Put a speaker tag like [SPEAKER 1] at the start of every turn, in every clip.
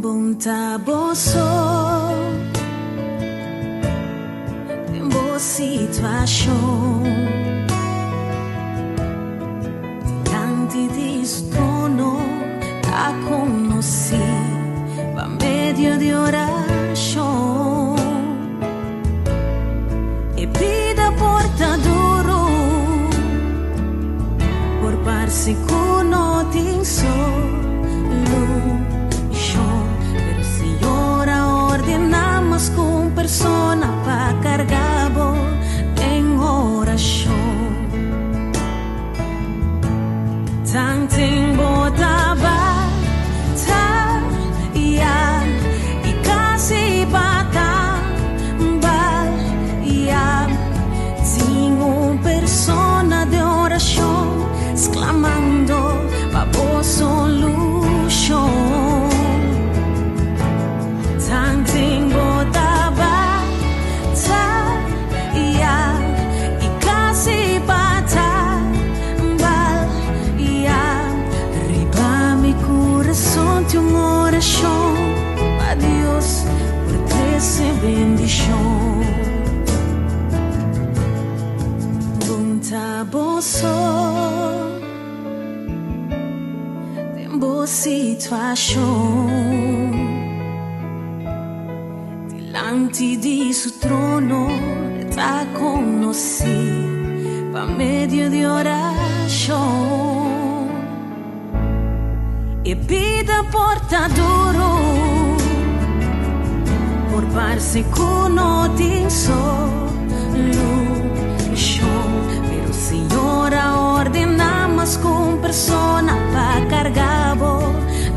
[SPEAKER 1] Bon ta boso den bo situashon Dilanti di su trono ta konosí pa medio di orashon E bida por ta duru por parse ku no tin solushon Pero Señor a ordená mas ku un persona pa karga bo den orashon Tanten bo ta bataya i kasi pa tambaliá Tin un persona den orashon sklamando pa bo solushon Tanten bo ta bataya i kasi pa tambaliá Riba mi kurason tin un orashon pa Dios por trese bendishon Bon ta boso den bo situashon Dilanti di su trono ta konosí pa medio di orashon E bida por ta duru por parse ku no tin solushon Pero Señor a ordená mas ku un persona pa karga bo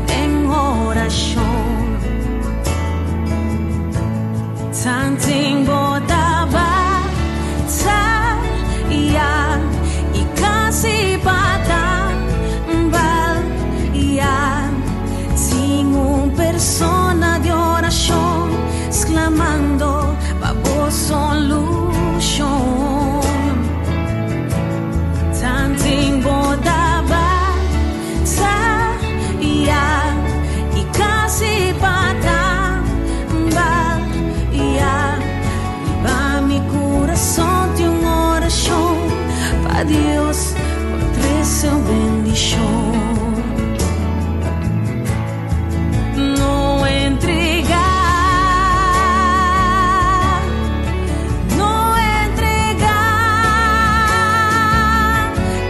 [SPEAKER 1] den orashon Tanten bo ta bataya i kasi pa tambaliá Tin un persona di orashon sklamando pa bo solushon Tanten bo ta bataya i kasi pa tambaliá Riba mi kurason tin un orashon pa Dios por trese bendishon No entregá No entregá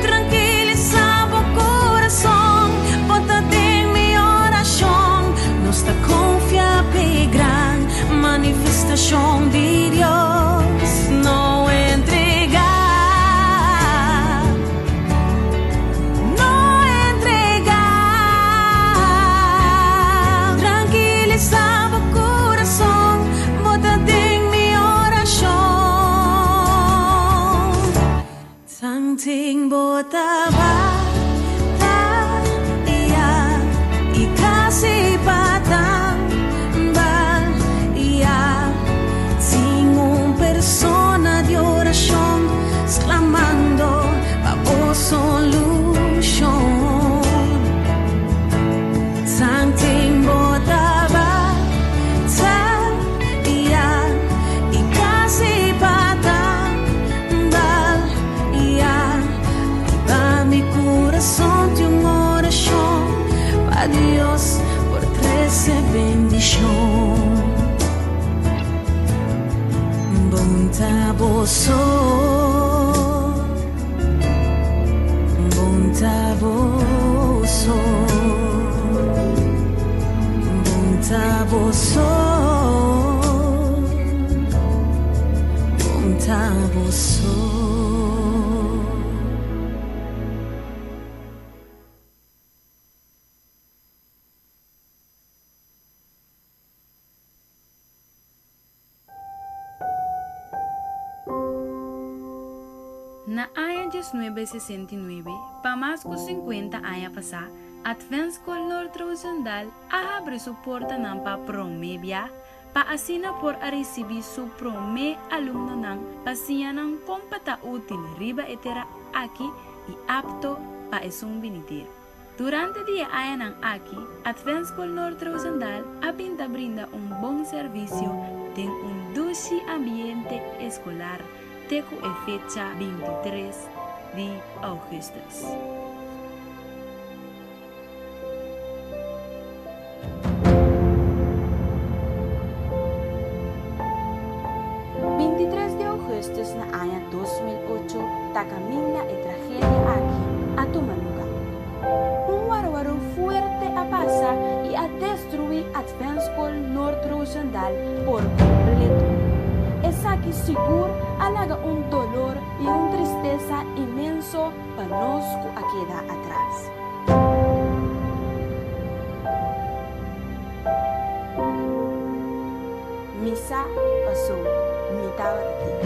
[SPEAKER 1] Trankilisá bo kurason Bo ta den mi orashon Nos ta konfia p'e gran manifestashon di Dios No entregá No entregá Trankilisá bo kurason Bo ta den mi orashon Tanten bo ta bataya i kasi pa tambaliá Tin un persona di orashon sklamando pa bo solushon Tanten bo ta bataya i kasi pa tambaliá Riba mi kurason tin un orashon pa Dios por trese bendishon Bon ta boso Bon ta boso Bon ta boso Bon ta boso.
[SPEAKER 2] Na aña 1969, pa mas ku 50 aña pasá, Advent School Noord Roosendaal a habri su portanan pa promé bia pa asina por a risibí su promé alumnonan pa siña nan kon pa ta útil riba e tera aki i apto pa esun binidero. Durante di e añanan aki, Advent School Noord Roosendaal a bin ta brinda un bon servisio den un dushi ambiente eskolar te ku e fecha 23 di ougùstùs. 23 di ougùstùs na aña 2008 ta kaminda e tragedia aki a tuma lugá. Un warwarú fuerte a pasa i a destruí Advent School Noord Roosendaal por kompleto. Esaki sigur a laga un dolor i un tristesa inmenso pa nos ku a keda atras. Mi sa pasó mi tabata tin.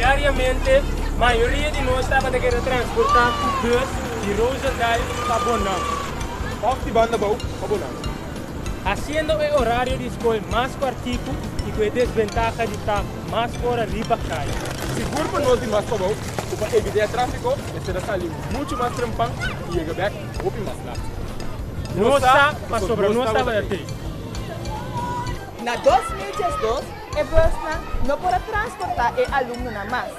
[SPEAKER 3] Diariamente, mayoria di nos tabata keda transportá ku bus di Roosendaal pa Bonam.
[SPEAKER 4] Òf di banda bou pa Bonam.
[SPEAKER 3] Hasiendo e orario di skol mas kòrtiku i ku e desbentaha di ta mas ora riba kaya.
[SPEAKER 4] Sigur pa nos di mas pabou ku pa evitá e tráfiko mester a sali muchu mas trempan i yega bèk hopi mas lat.
[SPEAKER 3] Nos sa pasobra nos tabata tei.
[SPEAKER 5] Na 2012 e busnan no por a transportá e alumnonan mas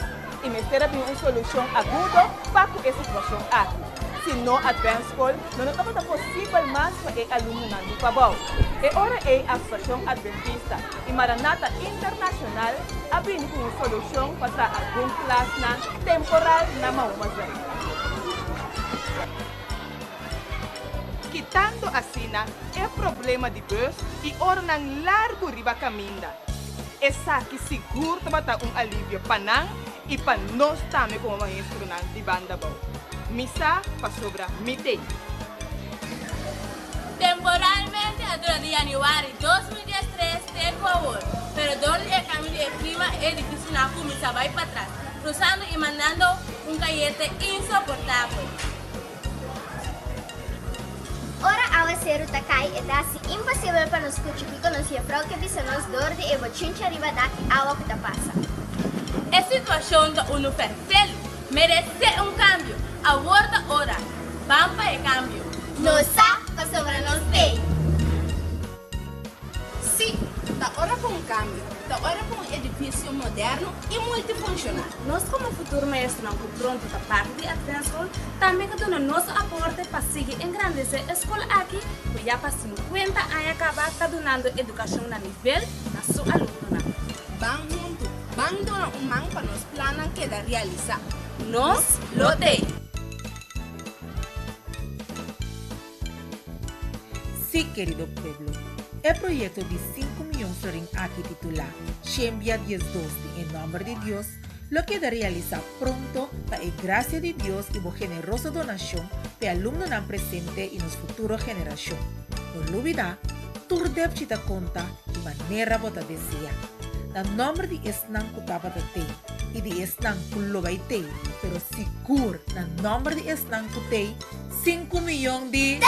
[SPEAKER 5] i mester a bin un solushon agudo pa ku e situashon aki. Si no Advent School no no tabata posibel mas pa e alumnonan di pabou. E ora ei Asosiashon Adventista i Maranatha Internashonal a bini ku un solushon pa traha algun klasnan temporal na Mahuma Zuid. Kitando asina e problema di bus i oranan largu riba kaminda. Esaki sigur tabata un alivio pa nan i pa nos tambe komo maestronan di banda bou. Mi sa pasobra mi t'ei.
[SPEAKER 6] Temporalmente a dura di yanüari 2013 te ku awor, pero dor di e kambio di e klima e edifisionan a kuminsá bai patras, krusando i mandando un kayente insoportabel.
[SPEAKER 7] Ora awaseru ta kai e ta hasi imposibel pa nos skucha kiko nos jefrou ke bisa nos dor di e bochincha riba dak i awa ku ta pasa.
[SPEAKER 6] E situashon ta unu fèrfelu, meresé un kambio, awor ta ora, ban pa e kambio.
[SPEAKER 7] Nos sa pasobra nos t'ei.
[SPEAKER 8] Sí, ta ora pa un kambio, ta ora pa un edifisio moderno i multifunshonal.
[SPEAKER 9] Nos komo futuro maestronan ku pronto ta parti di Advent School tambe ke duna nos aporte pa sigui engrandesé e skol aki ku ya pa 50 aña kaba ta dunando edukashon na nivel na su alumnonan.
[SPEAKER 8] Ban huntu, ban duna un man pa nos plannan keda realisá.
[SPEAKER 9] Nos lo t'ei!
[SPEAKER 10] Sí, kerido pueblo, e proyekto di sinku miyon florin aki titulá Shembia 12 den e nòmber di Dios lo keda realisá pronto pa e grasia di Dios i bo generoso donashon p'e alumnonan presente i nos futuro generashon. No lubidá, tur depchi ta konta di manera bo ta deseá. Na nòmber di esnan ku tabata tei i di esnan ku lo bai tei, pero sigur na nòmber di esnan ku tei, 5 miyon di.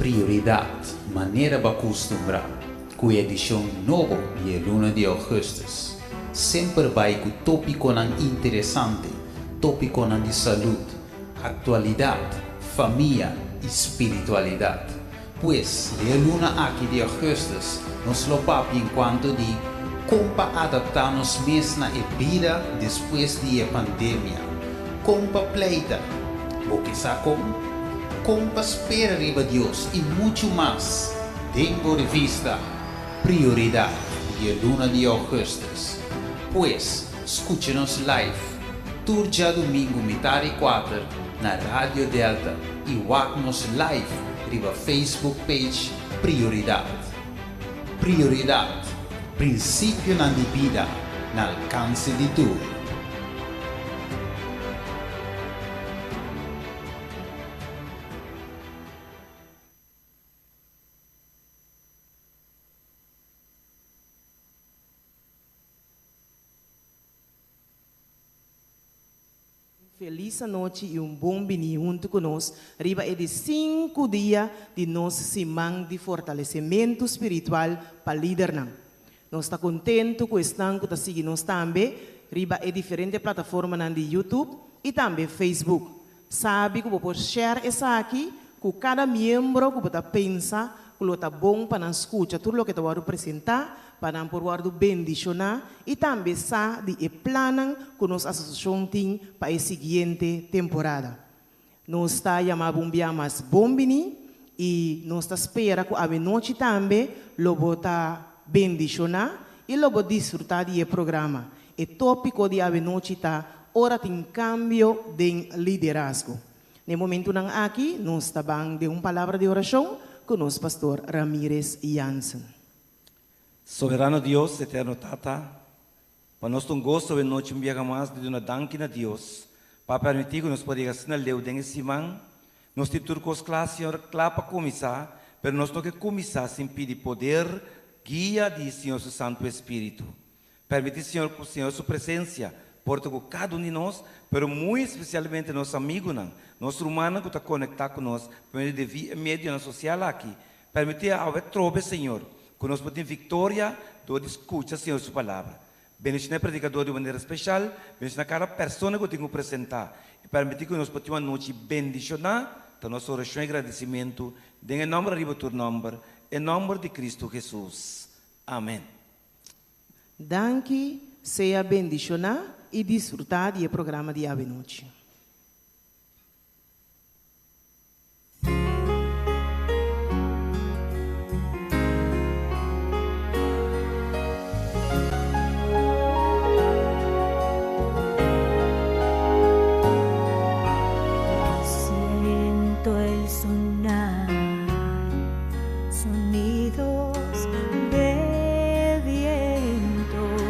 [SPEAKER 11] Prioridat, manera bo a kustumbrá, ku edishon nobo di luna di ougùstùs. Semper bai ku tópikonan interesante, tópikonan di salú, aktualidat, famia i spiritualidat. Pues, e luna aki di ougùstùs, nos lo papia enkuanto di kon pa adaptá nos mes na e bida despues di e pandemia. Kon pa pleita, bo ke sa kon? Kon pa spera riba Dios i muchu mas. Den revista Prioridat di luna di ougùstùs. Pues, skucha nos live. Tur djadumingu mitar i 4 na Radio Delta i wak nos live riba Facebook page Prioridat. Prioridat, prinsipionan di bida na alkanse di tur.
[SPEAKER 12] Felis anochi i un bon bini huntu ku nos riba e di sinku dia di nos Siman di Fortalesementu Spiritual pa Lidernan. Nos ta kontentu ku esnan ku ta sigui nos tambe riba e diferente plataformanan di YouTube i tambe Facebook. Sabi ku bo por share esaki ku kada miembro ku bo ta pensa ku lo ta bon pa nan skucha tur loke ta wòrdu presentá pa nan por wòrdu bendishoná i tambe sa di e plannan ku nos asosiashon tin pa e siguiente temporada. Nos ta yama bo un bia mas bon bini i nos ta spera ku awenochi tambe lo bo ta bendishoná i lo bo disfrutá di e programa. E tópiko di awenochi ta Ora tin kambio den liderazgo. Na e momentunan aki nos ta ban den un palabra di orashon ku nos pastor Ramirez Jansen.
[SPEAKER 13] Soberano Dios, Eterno Tata, pa nos ta un goso awe nochi un biaha mas di duna danki na Dios pa a permití ku nos por yega asina leu den e siman. Nos tin tur kos kla, Señor, kla pa kuminsá, pero nos no ke kuminsá sin pidi poder, guia di Señor su Santu Espíritu. Permití, Señor, ku Señor su presensia por ta ku kada un di nos, pero muy espesialmente nos amigunan, nos rumannan ku ta konektá ku nos pa medio di e medionan sosial aki. Permití awe trobe, Señor, ku nos por tin viktoria dor di skucha Señor su Palabra. Bendishoná e predikador di un manera speshal, bendishoná kada persona ku tin ku presentá, i permití ku nos por tin un anochi bendishoná. Ta nos orashon i gradisimentu den e nòmber ariba tur nòmber, e nòmber di Kristu Hesus. Amèn.
[SPEAKER 12] Danki, sea bendishoná i disfrutá di e programa di awenochi.
[SPEAKER 1] Siento el sonar sonidos de vientos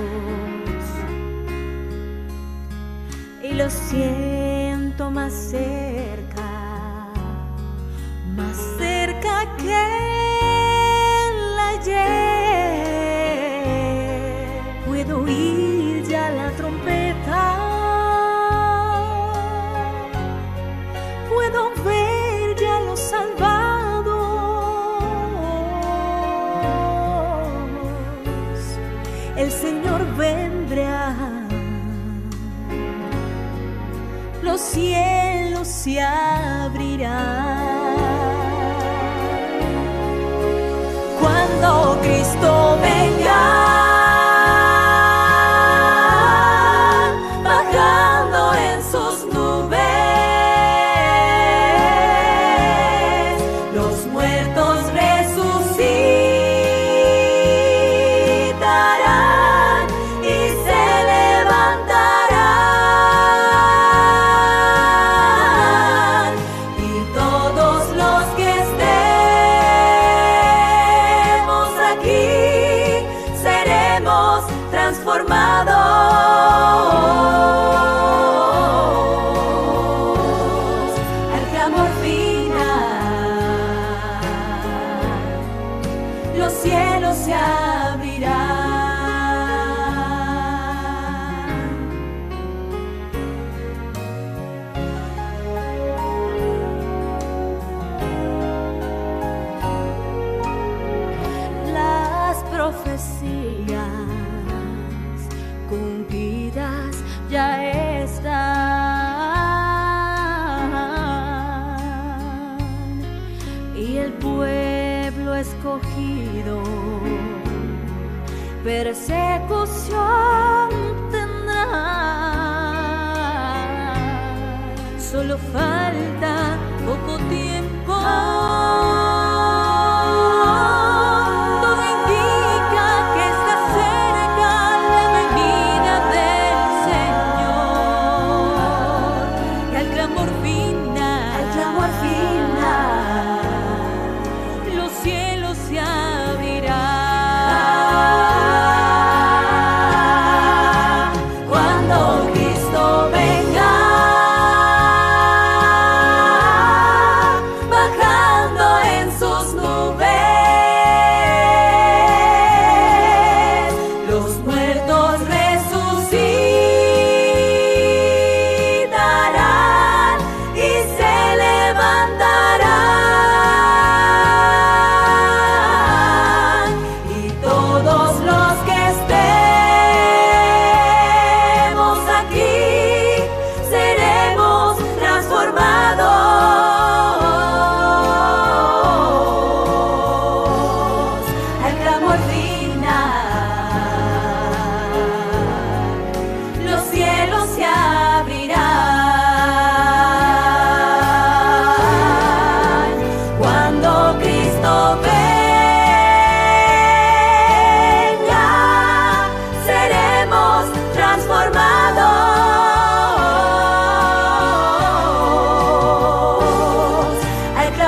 [SPEAKER 1] y lo siento más cerca, más cerca que el ayer. Puedo oír ya la trompeta, puedo ver ya los salvados. El Señor vendrá, los cielos se abrirán. Cuando Cristo venga, bajando en sus nubes, los muertos resucitarán y se levantarán, y todos los que estemos aquí seremos transformados al clamor final. Los cielos se abrirán. Las profecías cumplidas ya están y el pueblo escogido persecución tendrá. Solo falta poco tiempo. Todo indica que está cerca la venida del Señor. Y al clamor final, al clamor final, los cielos se abrirán. Cuando Cristo venga,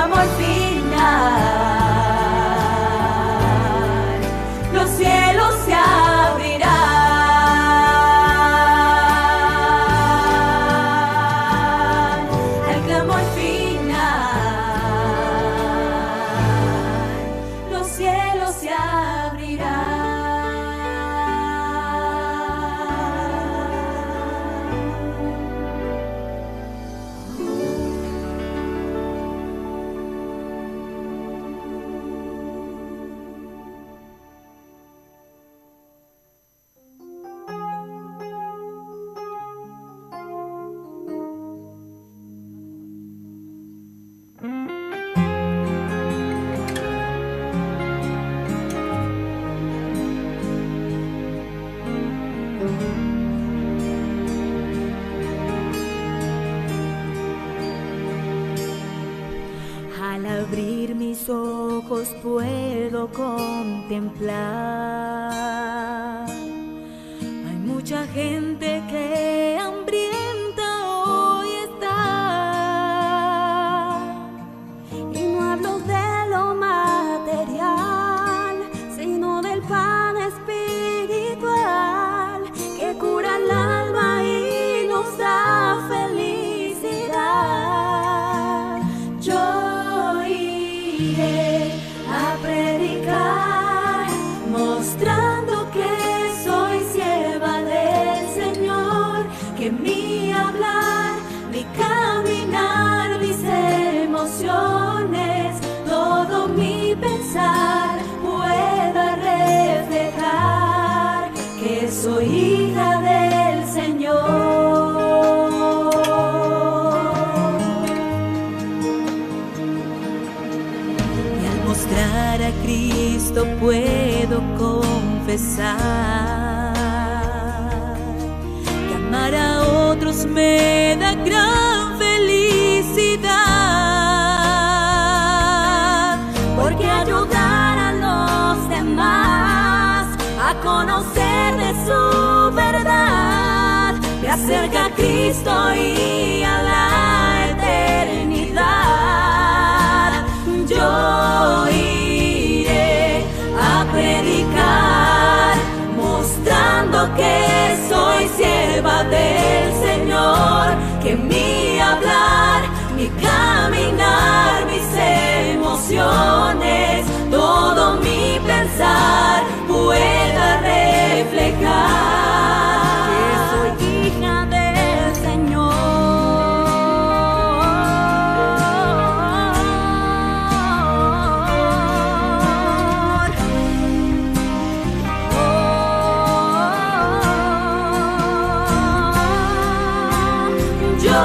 [SPEAKER 1] clamor final, los cielos se abrirán. Al clamor final, los cielos se abrirán. Al abrir mis ojos puedo contemplar. Hay mucha gente que hambrienta hoy está. Y no hablo de lo material, sino del pan espiritual que cura el alma y nos da felicidad. Yo iré a predicar, mostrando que soy sierva del Señor, que mi hablar, mi caminar, mis emociones, todo mi pensar pueda reflejar que soy hija del Señor. Y al mostrar a Cristo puedo confesar que amar a otros me da gran felicidad, porque ayudar a los demás a conocer de su verdad me acerca a Cristo y a la eternidad. Yo iré a predicar, mostrando que soy sierva del Señor, que mi hablar, mi caminar, mis emociones, todo mi pensar pueda reflejar que soy hija del Señor. Yo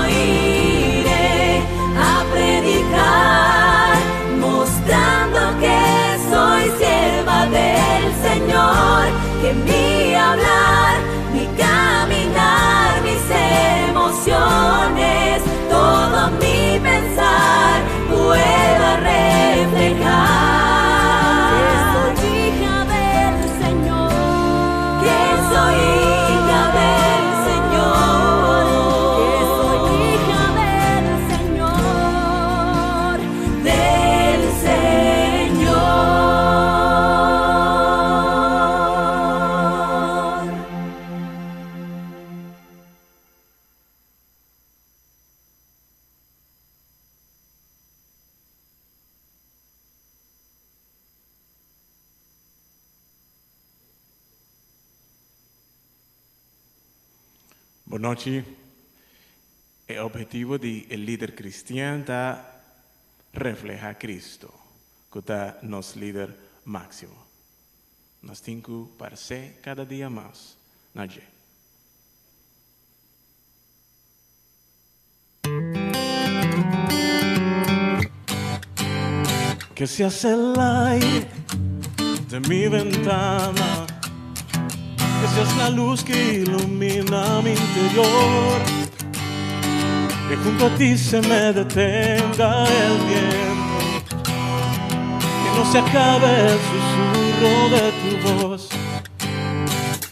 [SPEAKER 1] iré a predicar, mostrando que soy sierva del Señor, que mi hablar, mi caminar, mis emociones, todo mi pensar pueda reflejar que soy hija del Señor, que soy hija del Señor, que soy hija del Señor, del Señor.
[SPEAKER 14] Bon nochi. E obhetivo di e lider cristian ta refleha Cristo, cu ta nos lider maximo. Nos tin cu parce cada dia mas na dje.
[SPEAKER 15] Que seas el aire de mi ventana, que seas la luz que ilumina mi interior, que junto a ti se me detenga el tiempo, que no se acabe el susurro de tu voz,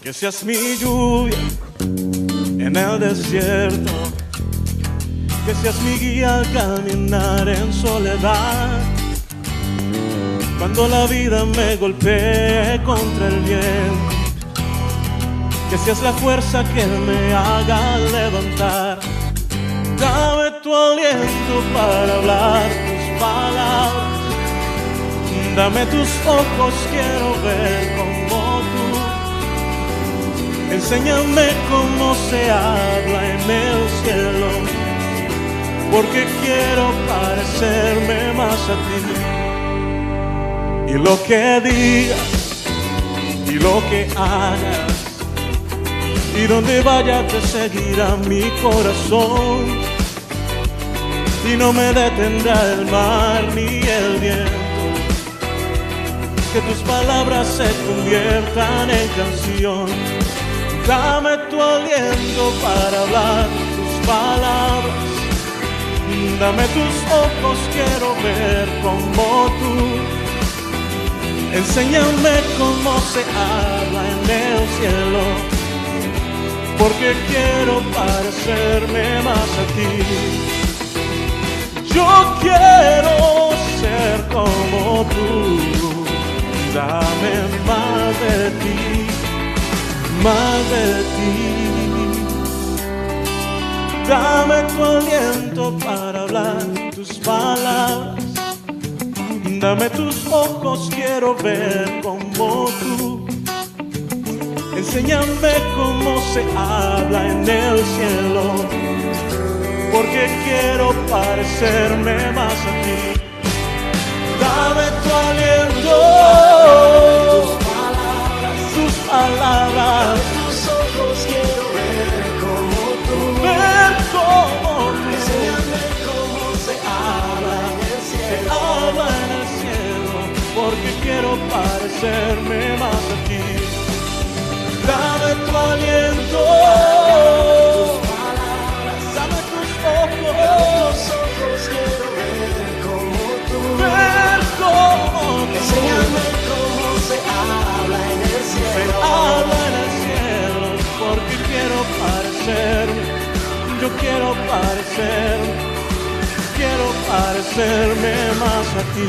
[SPEAKER 15] que seas mi lluvia en el desierto, Que seas mi guía al caminar en soledad. Cuando la vida me golpee contra el viento, que seas la fuerza que me haga levantar. Dame tu aliento para hablar tus palabras. Dame tus ojos, quiero ver como tú. Enséñame cómo se habla en el cielo, porque quiero parecerme más a ti. Y lo que digas y lo que hagas, y donde vaya te seguirá mi corazón. Y no me detendrá el mar ni el viento. Que tus palabras se conviertan en canción. Dame tu aliento para hablar tus palabras. Dame tus ojos, quiero ver como tú. Enséñame cómo se habla en el cielo, porque quiero parecerme más a ti. Yo quiero ser como tú. Dame más de ti, más de ti. Dame tu aliento para hablar tus palabras. Dame tus ojos, quiero ver como tú. Enséñame cómo se habla en el cielo, porque quiero parecerme más a ti. Dame tu aliento, tus palabras,
[SPEAKER 16] tus ojos, quiero ver como tú,
[SPEAKER 15] ver como tú.
[SPEAKER 16] Enséñame cómo se habla en el cielo,
[SPEAKER 15] se habla en el cielo, porque quiero parecerme más a ti. Dame tu aliento, dame tus ojos,
[SPEAKER 16] tus ojos, quiero ver como tú,
[SPEAKER 15] ver como tú.
[SPEAKER 16] Enséñame cómo se habla en el cielo,
[SPEAKER 15] se habla en el cielo, porque quiero parecerme, yo quiero parecerme, quiero parecerme más a ti.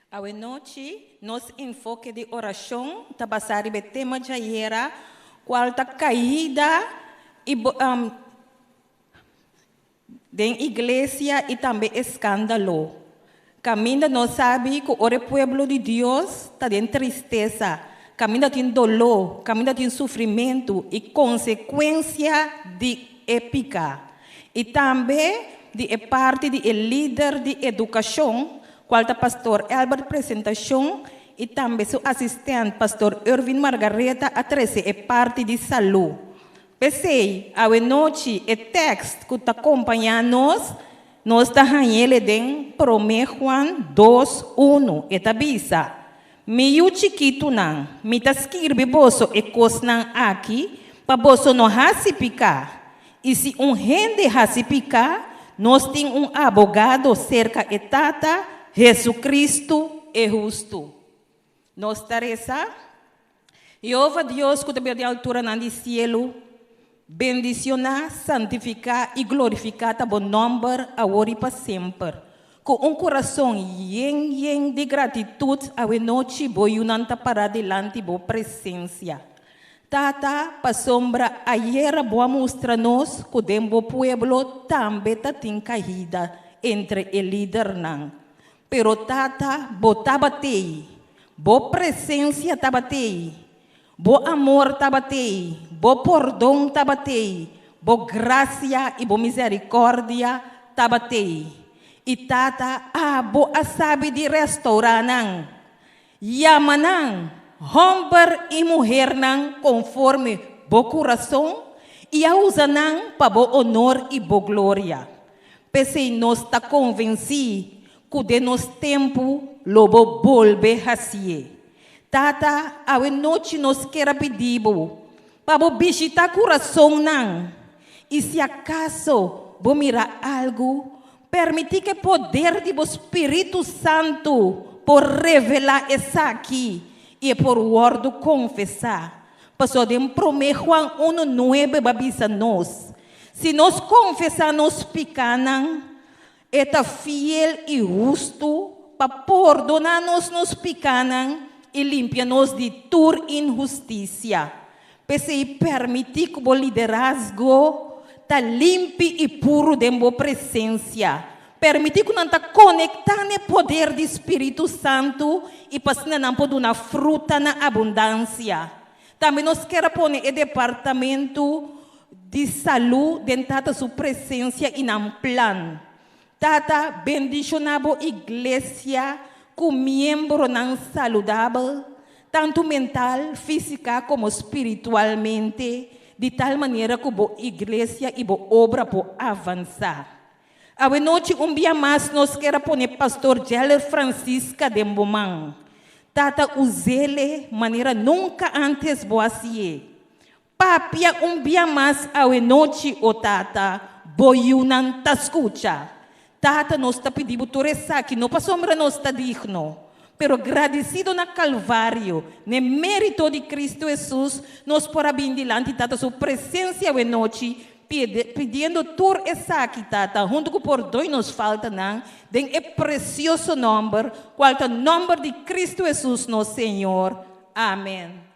[SPEAKER 17] Awe nochi, nos enfoke di orashon ta basá riba e tema djayera, kual ta kaida i um, den iglesia i tambe eskandalo. Kaminda nos sabi ku ora e pueblo di Dios ta den tristesa, kaminda tin doló, kaminda tin sufrimentu i konsekuensia di e piká. I tambe di e parti di e lider di edukashon, kual ta Pastor Albert Presentacion i tambe su asistent Pastor Irvin Margaretha a trese e parti di salú. P'esei, awe nochi e tèkst ku ta kompañá nos, nos ta hañ'el den Promé Juan dos, unu. E ta bisa, Mi yu chikitunan, mi ta skirbi boso e kosnan aki pa boso no hasi piká. I si un hende hasi piká, nos tin un abogado serka e Tata, Jesucristo, e hustu. Nos ta resa, Jehova Dios ku ta biba den alturanan di sielu, bendisioná, santifiká i glorifiká ta bo nòmber awor i pa semper. Ku un kurason yen yen di gratitut awe nochi bo yunan ta pará dilanti bo presensia. Tata, pasobra ayera bo a mustra nos ku den bo pueblo tambe ta tin kahida entre e lidernan. Pero Tata, bo tabat'ei. Bo presensia tabat'ei. Bo amor tabat'ei. Bo pordon tabat'ei. Bo grasia i bo miserikòrdia tabat'ei. I Tata, abo a sabi di restourá nan. Yama nan, hòmber i muhernan konforme bo kurason, i a usa nan pa bo onor i bo gloria. P'esei nos ta konvensí ku den nos tempu lo bo bolbe hasié. Tata, awe nochi nos ker a pidi bo pa bo bishitá kurasonnan, i si akaso bo mira algu, Permití ku e poder di bo Spiritu Santu por revelá esaki i e por wòrdu konfesá. Pasobra den Promé Juan unu nuebe bo a bisa nos, Si nos konfesá nos pikánan, e ta fiel i hustu pa pordoná nos nos pikánan i limpia nos di tur inhustisia. P'esei permití ku bo liderazgo ta limpi i puru den bo presensia. Permití ku nan ta konektá n'e poder di Spiritu Santu i pa asina nan por duna fruta na abundansia. Tambe nos kier a pone e departamentu di salú den Tata su presensia i nan plan. Tata, bendishoná bo iglesia ku miembronan saludabel, tantu mental, físika komo spiritualmente, di tal manera ku bo iglesia i bo obra por avansá. Awe nochi un bia mas nos kier a pone Pastor Jeller Francisca den bo man. Tata, us'ele manera nunka ántes bo a hasié. Papia un bia mas awe nochi, o Tata, bo yunan ta skucha. Tata, nos ta pidi bo tur esaki, no pasobra nos ta digno, pero gradisido na Kalvario, n'e mérito di Kristu Hesus, nos por a bin dilanti Tata su presensia awe nochi, pidiendo tur esaki, Tata, huntu ku pordoi nos faltanan, den e presioso nòmber, kual ta nòmber di Kristu Hesus nos Señor. Amen.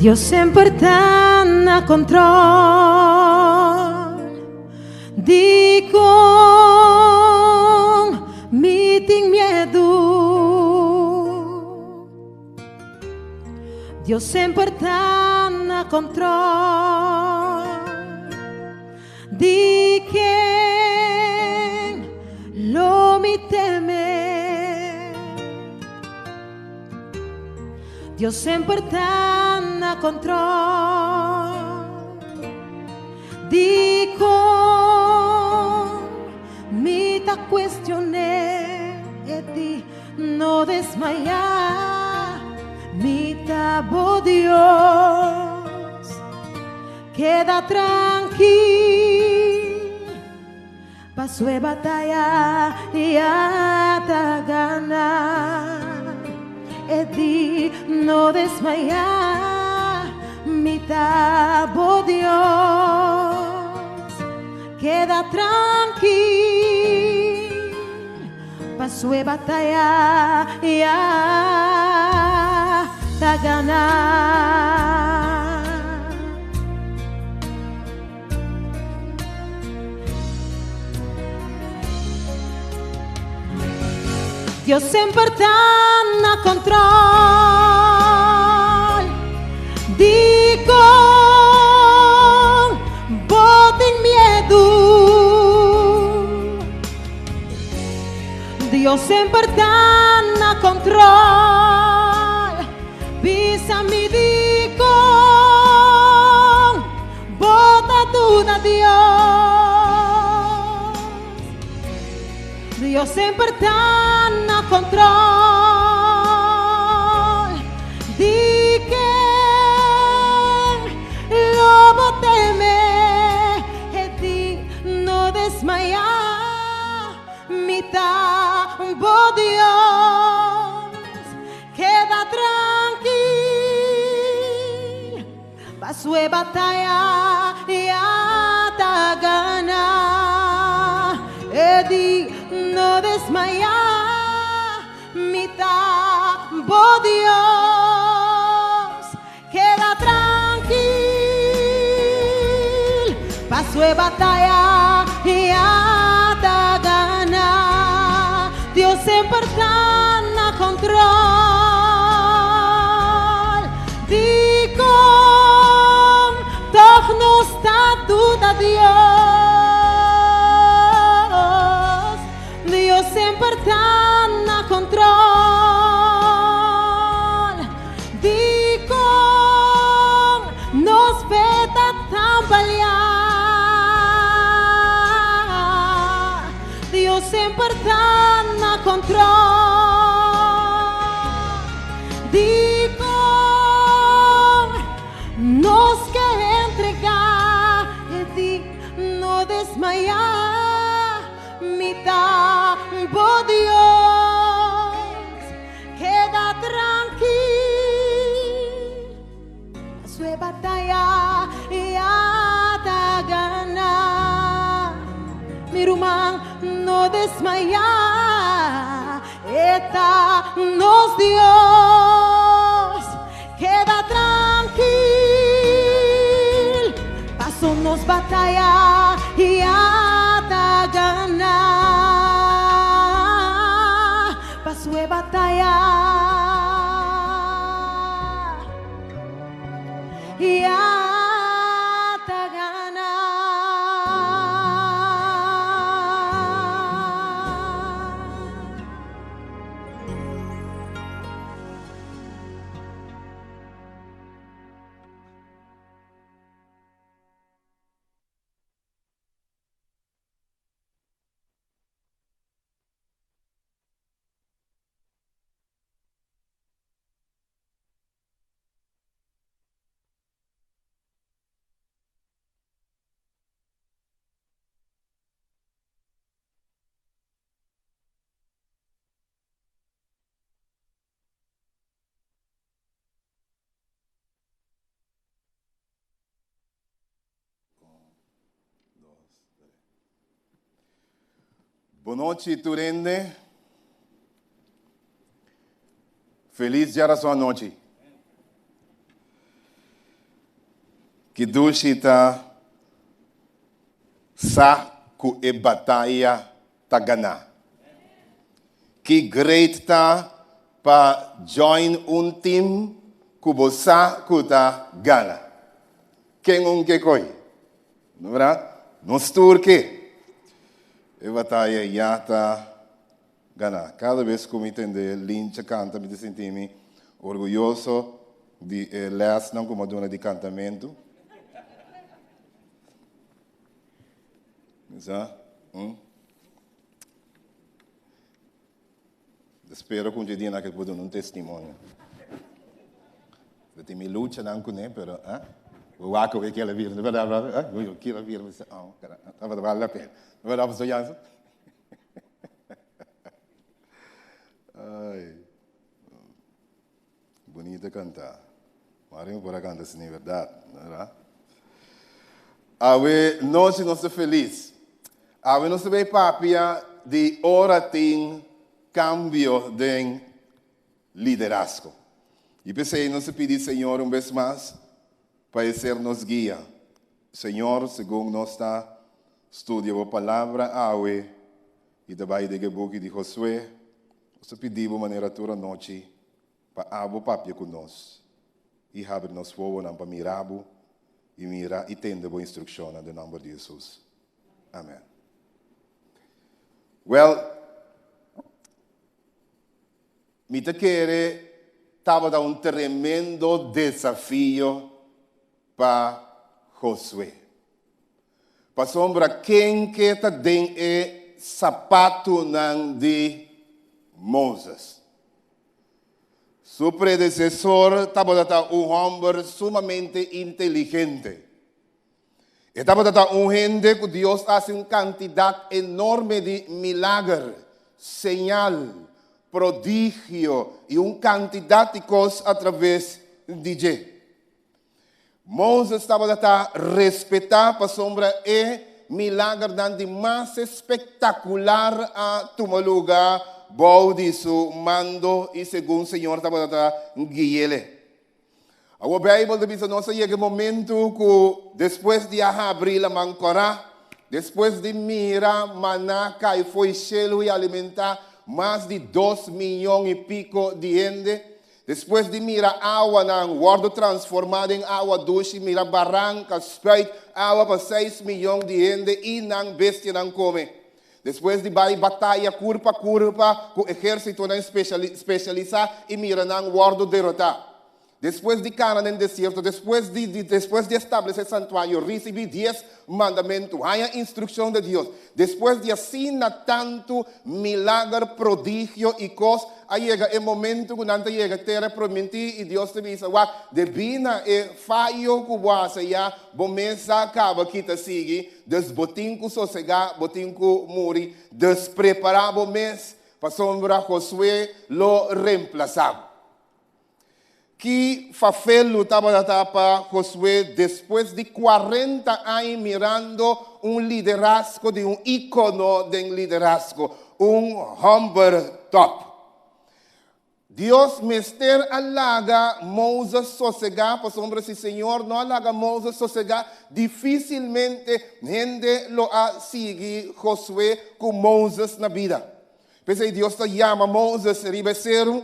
[SPEAKER 1] Dios semper ta na control Dikon mi tin miedu Dios semper ta na control Di ken lo mi teme? Dios semper ta na control. Di con mi ta cuestion'é di no desmayá? Mi ta bo Dios. Keda trankil, paso e bataya ya ta gana. E di no desmayá, mi ta bo Dios. Keda trankil, paso e bataya ya ta gana. Dios semper ta na control. Dikon bo tin miedu? Dios semper ta na control. Bisa mi dikon bo ta duda Dios? Dios semper ta na control. Di ken lo bo teme? E di no desmaya, mi ta bo Dios. Keda trankil, paso e bataya ya ta gana. E di no desmaya, mi ta bo Dios. Keda trankil, paso e bataya ya ta gana. Dios semper ta na control. Dikon toch nos ta duda Dios? Dios semper ta na control. Dikon nos fe ta tambaleá? Dios semper ta na control. Dikon nos ke entregá? E di no desmayá, mi ta bo Dios. Keda trankil, paso e bataya ya ta gana. Mi ruman, no desmayá, e ta nos Dios. Keda trankil, paso nos bataya ya ta gana. Paso e bataya ya ta gana.
[SPEAKER 18] Bonochi tur hende. Felis djarason anochi. Ki dushi ta sa ku e bataya ta ganá. Ki great ta pa join un team ku bo sa ku ta gana. Ken un ke koi? No berdad? Nos tur ke. E bataya ya ta gana. Kada bes ku mi tende Lincha kanta mi ta sinti mi orguyoso di e lèsnan ku mi a duna di kantamentu. Sa? Hm? Spero ku un dia nan ke por duna un testimonio. Bo tin mi luchanan kuné, pero ah, bo wak ku kila bira, no berdad brother? Ah, bo kila bira, bo bisa, oh, tabata bale la pena. No berdad, Pastor Jansen? Ay, bonito kanta. Mari mi por a kanta asina, berdad, no berdad? Awe nochi nos ta felis. Awe nos ta bay papia di ora tin cambio den liderazgo. Y p'esey nos ta pidi Señor un bes mas pa e ser nos guia. Señor, segun nos ta studia bo palabra awe y ta bay den e buki di Josué. Nos ta pidi bo manera tur anochi pa abo papia ku nos i habri nos wowonan pa mira bo i mira i tende bo instrukshonnan den nòmber di Hesus. Amen. Wèl, mi ta kere tabata un tremendo desafio pa Josué. Pasobra ken ke ta den e sapatunan di Moses? Su predesesor tabata ta un hòmber sumamente inteligente. E tabata ta un hende ku Dios a hasi un kantidat enorme di milager, señal, prodigio i un kantidat di kos atraves di dje. Moses tabata ta respetá pasobra e milagernan di mas espektakular a tuma lugá bou di su mando i segun Señor tabata ta gui'ele. Awor Beibel ta bisa nos a yega e momentu ku despues di a habri laman kòrá, despues di mira maná kai fo'i shelu i alimentá mas di dos miyon i piko di hende, Despues di mira awanan wòrdu transformá den awa dushi, mira baranka spuit awa pa seis miyon di hende i nan bestianan kome. Despues di bai bataya kurpa kurpa ku ehérsitonan spesialisá i mira nan wòrdu derotá. Despues di kana den desierto, despues di despues di establesé santuario, risibí dies mandamentu, haña instrukshon di Dios, despues di asina tantu milager, prodigio i kos, A yega e momento ku nan ta yega tera promintí i Dios ta bisa, Wak, debí na e fayo ku bo a hasi ya, bo mes a kaba kita sigui, dus bo tin ku sosegá, bo tin ku muri. Dus prepará bo mes, pasobra Josué lo remplasá bo. Ki fafelu tabata pa Josué despues di kuarenta aña mirando un liderazgo di un íkono den liderazgo, un hòmber tòp! Dios mester a laga Moses sosegá, pasobra si Señor no a laga Moses sosegá, difísilmente hende lo a sigui Josué ku Moses na bida. P'esei Dios ta yama Moses riba e seru,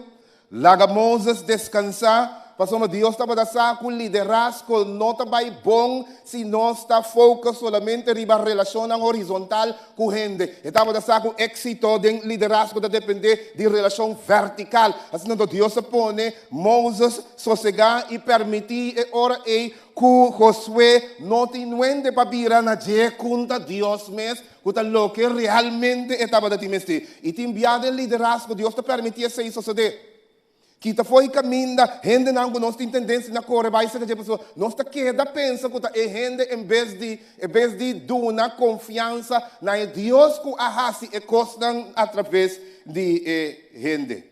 [SPEAKER 18] laga Moses deskansá, pasobra Dios tabata sa ku liderazgo no ta bai bon si nos ta focus solamente riba relashonnan horizontal ku hende. E tabata sa ku éksito den liderazgo ta dependé di relashon vertikal. Asina anto Dios a pone Moses sosegá i permití e ora ei ku Josué no tin nuende pa bira na dje kunta Dios mes Ku ta loke realmente e tabata tin mester. I tin bia den liderazgo Dios ta permití esei sosodé. Kita fo'i kaminda hendenan ku nos tin tendensia na kore bai serka dje pasobra nos ta keda pensa ku ta e hende en bes di en bes di duna konfiansa na e Dios ku a hasi e kosnan atraves di e hende.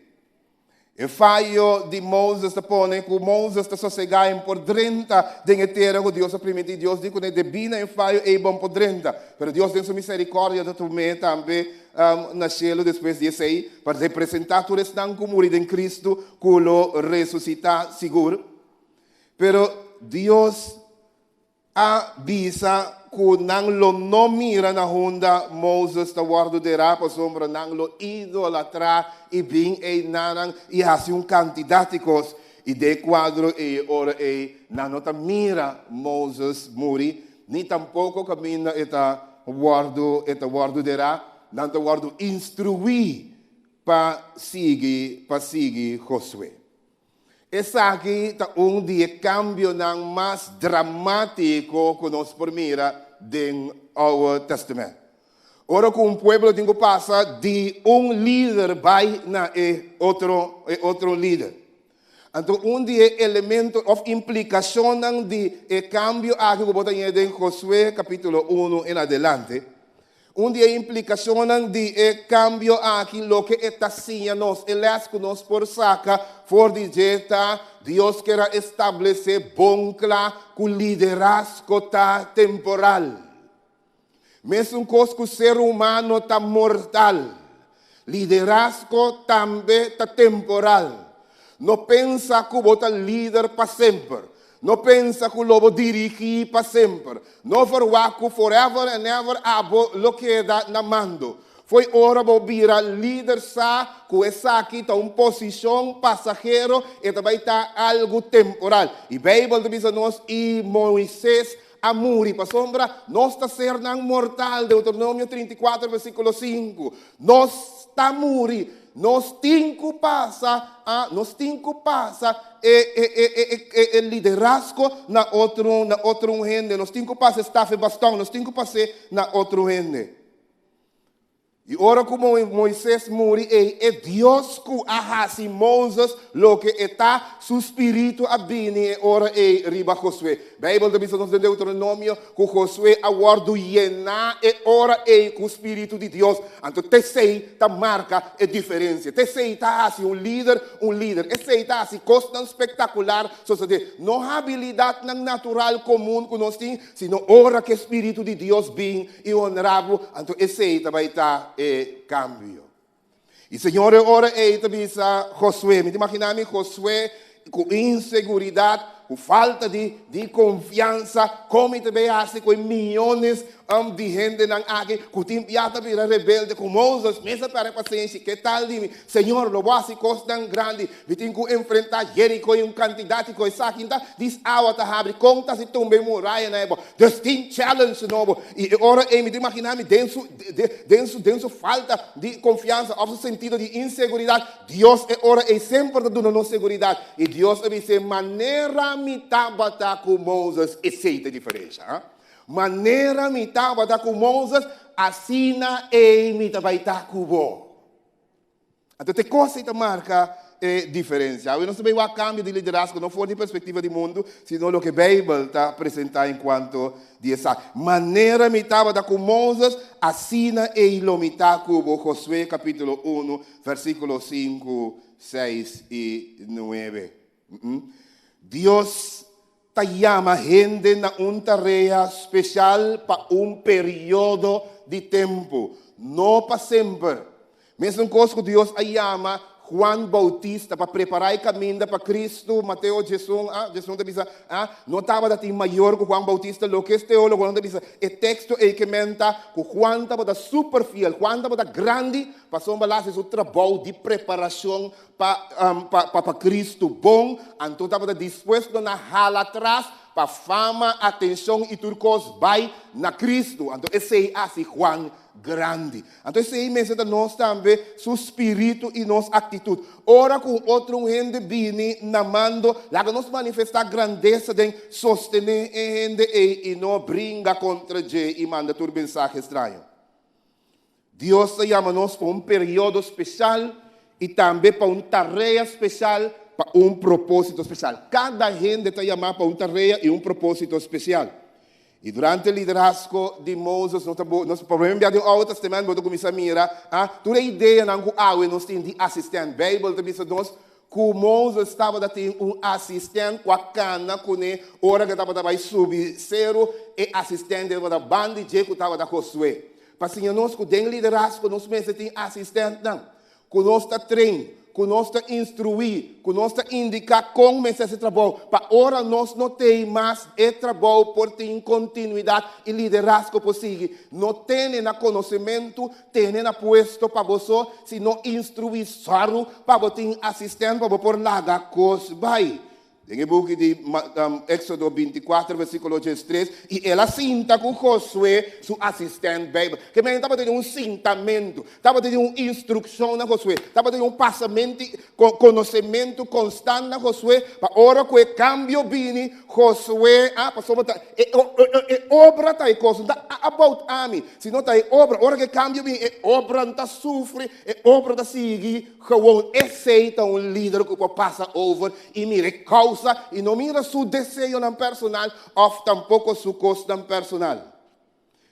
[SPEAKER 18] E fayo di Moses ta pone ku Moses ta sosegá en por drenta den e tera ku Dios a primintí. Dios di kuné, Debí na e fayo ei bo por drenta. Pero Dios den su miserikòrdia ta tum'é tambe na shelu despues di esei pa representá tur esnan ku muri den Kristu ku lo resusitá sigur. Pero Dios a bisa ku nan lo no mira na hunda Moses ta wòrdu derá pasobra nan lo idolatrá i bin einanan i hasi un kantidat di kos. I den e kuadro ei e ora ei nan no ta mira Moses muri, ni tampoko kaminda e ta wòrdu e ta wòrdu derá, nan ta wòrdu instruí pa sigui pa sigui Josué. Esaki ta un di e kambionan mas dramátiko ku nos por mira den Oude Tèstamènt. Ora ku un pueblo tin ku pasa di un lider bai na e otro e otro lider. Anto un di e elemento òf implikashonnan di e kambio aki ku bo ta haña den Josué kapítulo unu en adelante, Un di e implikashonnan di e kambio aki, loke e ta siña nos, e lès ku nos por saka for di dje ta, Dios ker a establesé bon kla ku liderazgo ta temporal. Mesun kos ku ser humano ta mortal, liderazgo tambe ta temporal. No pensa ku bo ta lider pa semper. No pensa ku lo bo dirigí pa semper. No verwagt ku forever and ever abo lo keda na mando. Fo'i ora bo bira lider sa ku esaki ta un posishon pasahero, e ta bai ta algu temporal. I Beibel ta bisa nos, I Moises a muri, pasobra nos ta sernan mortal, Deuteronomio 34 versíkulo 5. Nos ta muri, nos tin ku pasa, ah, nos tin ku pasa e, e, e, e, e, e liderazgo na otro, na otro un hende. Nos tin ku pasa e staf, e baston, nos tin ku pas'é na otro hende. I ora ku Moises muri ei, e Dios ku a hasi Moses loke e ta, su spiritu a bini e ora ei riba Josué. Beibel ta bisa nos den Deuteronomio ku Josué a wòrdu yená e ora ei ku spiritu di Dios. Anto t'esei ta marka e diferensia. T'esei ta hasi un lider un lider. Esei ta hasi kosnan spektakular sosodé. No habilidatnan natural komun ku nos tin, sino ora ku e spiritu di Dios bin i honra bo, anto esei ta bai ta e kambio. I Señor e ora ei ta bisa Josué, mi ta imaginá mi Josué ku inseguridat, ku falta di di konfiansa, kon mi ta bai hasi ku e miyones um, di hendenan aki ku tin bia ta bira rebelde ku Moses, mes a pèrdè pasenshi, ke tal di mi? Señor, lo bo hasi kosnan grandi, mi tin ku enfrentá Jeriko i un kantidat di ku esaki ta dis awa ta habri, kon ta hasi tumba e murayanan ei bo? Dus tin challenge nobo. I e ora ei mi ta imaginá mi den su, den su, den su falta di konfiansa òf su sentido di inseguridat, Dios e ora ei semper ta duna nos seguridat. I Dios a bis'é, Manera mi tabata ku Moses, esei ta e diferensha, ha? Manera mi tabata ku Moses, asina ei mi ta bai ta ku bo. Anto te kos ei ta marka e diferensia. Awe nos ta bai wak kambio di liderazgo no for di perspektiva di mundu, sino loke Beibel ta presentá en kuanto di esaki. Manera mi tabata ku Moses, asina ei lo mi ta ku bo, Josué kapítulo unu, versíkulo sinku, seis i nuebe. Dios ta yama hende na un tarea spesial pa un periodo di tempu, no pa semper. Mesun kos ku Dios a yama Juan Boutista pa prepará e kaminda pa Kristu, Mateo diesun, a, diesun ta bisa, a, no tabata tin mayor ku Juan Boutista, loke es teólogonan ta bisa, e teksto ei ke men ta ku Juan tabata super fiel, Juan tabata grandi pasobra el a hasi su trabou di preparashon Pa pa pa Cristo bon, anto tabata dispuesto na hala atras pa fama, atencion y tur cos bay na Cristo. Anto esey haci Juan grandi. Anto esey mester ta nos tambe, su spiritu y nos actitud. Ora cu un otro un hende bini na mando, laga nos manifesta grandeza den sostene e hende ey y no bringa contra dje y manda tur mensahe straño. Dios ta yama nos pa un periodo spesial i tambe pa un tarea spesial, pa un propósito spesial. Kada hende ta yamá pa un tarea i un propósito spesial. I durante liderazgo di Moses, nos ta nos promé bia den Oude Testament bo ta kuminsá mira ah, tur e ideanan ku awe nos tin di asistènt. Beibel ta bisa nos ku Moses tabata tin un asistènt ku a kana kuné ora ku e tabata bai subi seru, e asistènt tabata banda di dje ku tabata Josué. Pa siña nos ku den liderazgo nos mester tin asistèntnan, ku nos ta train, ku nos ta instruí, ku nos ta indiká kon mester hasi trabou, pa ora nos no tei mas e trabou por tin kontinuidat i liderazgo por sigui. No tene na konosementu, tene na puesto pa bo so, sino instruí sòru pa bo tin asistènt pa bo por laga kos bai. Den e buki di Éxodo 24, versíkulo 13, i el a sinta ku Josué, su asistènt Beibel. Ke men tabatin un sintamentu, tabatin un instrukshon na Josué, tabatin un pasamentu, konosementu konstant na Josué, pa ora ku e kambio bini, Josué, ah, pasobra ta e, e obra ta e kos, no ta about ami, sino ta e obra. Ora ku e kambio bini, e obra no ta sufri, e obra ta sigui Gewoon esey ta un lider cu por pasa over y mira e causa y no mira su deseonan personal of tampoco su cosnan personal.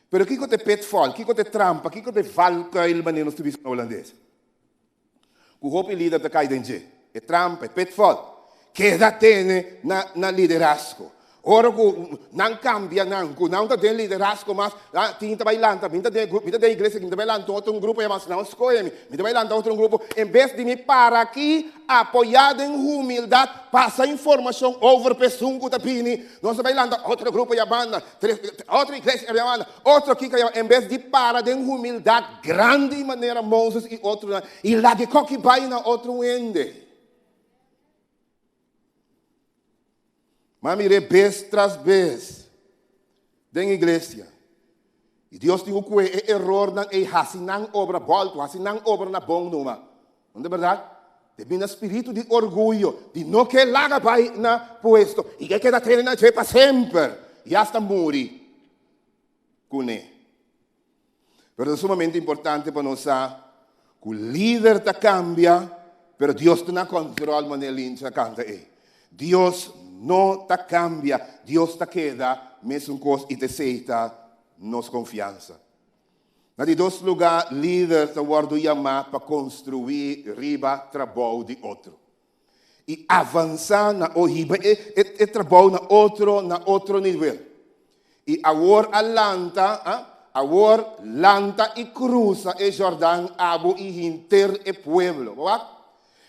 [SPEAKER 18] Pero kico ta e pitfall, kico ta e trampa, kico ta e valkuil manera nos ta bisa na Holandes? Cu hopi lider ta cay den dje. E trampa, e pitfall. Keda tene na na liderazgo. Ora ku nan kambia nan, ku nan ta den liderazgo mas, tin ta bai lanta, mi ta den mi ta den iglesia, mi ta bai lanta otro un grupo, mas nan skohe mi, mi ta bai lanta otro un grupo, en bes di mi para aki, apoyá den humildat, pasa informashon over pa esun ku ta bini, nos ta bai lanta otro grupo ya banda, otro iglesia ya banda, otro kiko ya banda, en bes di para den humildat grandi manera Moses i otronan, i laga e koki bai na otro hende. Ma mir'é bes tras bes den iglesia. I Dios tin ku kue e erornan ei hasi nan obra bòltu, hasi nan obra na bon numa. No ta bèrdat? Debí na spiritu di orguyo, di no ke laga bai na puesto i ke keda tene na dje pa semper i asta muri kuné. Pero ta sumamente importante pa nos sa ku lider ta kambia, pero Dios ta na kontrol manera Lindsay a kanta ei. Dios no ta kambia, Dios ta keda mesun kos i ta esei ta nos konfiansa. Na di dos lugá, lider ta wòrdu yamá pa konstruí riba trabou di otro i avansá na o hiba e e trabou na otro na otro nivel. I awor a lanta, a, awor lanta i krusa e Jordan abo i hinter e pueblo. Bo wak?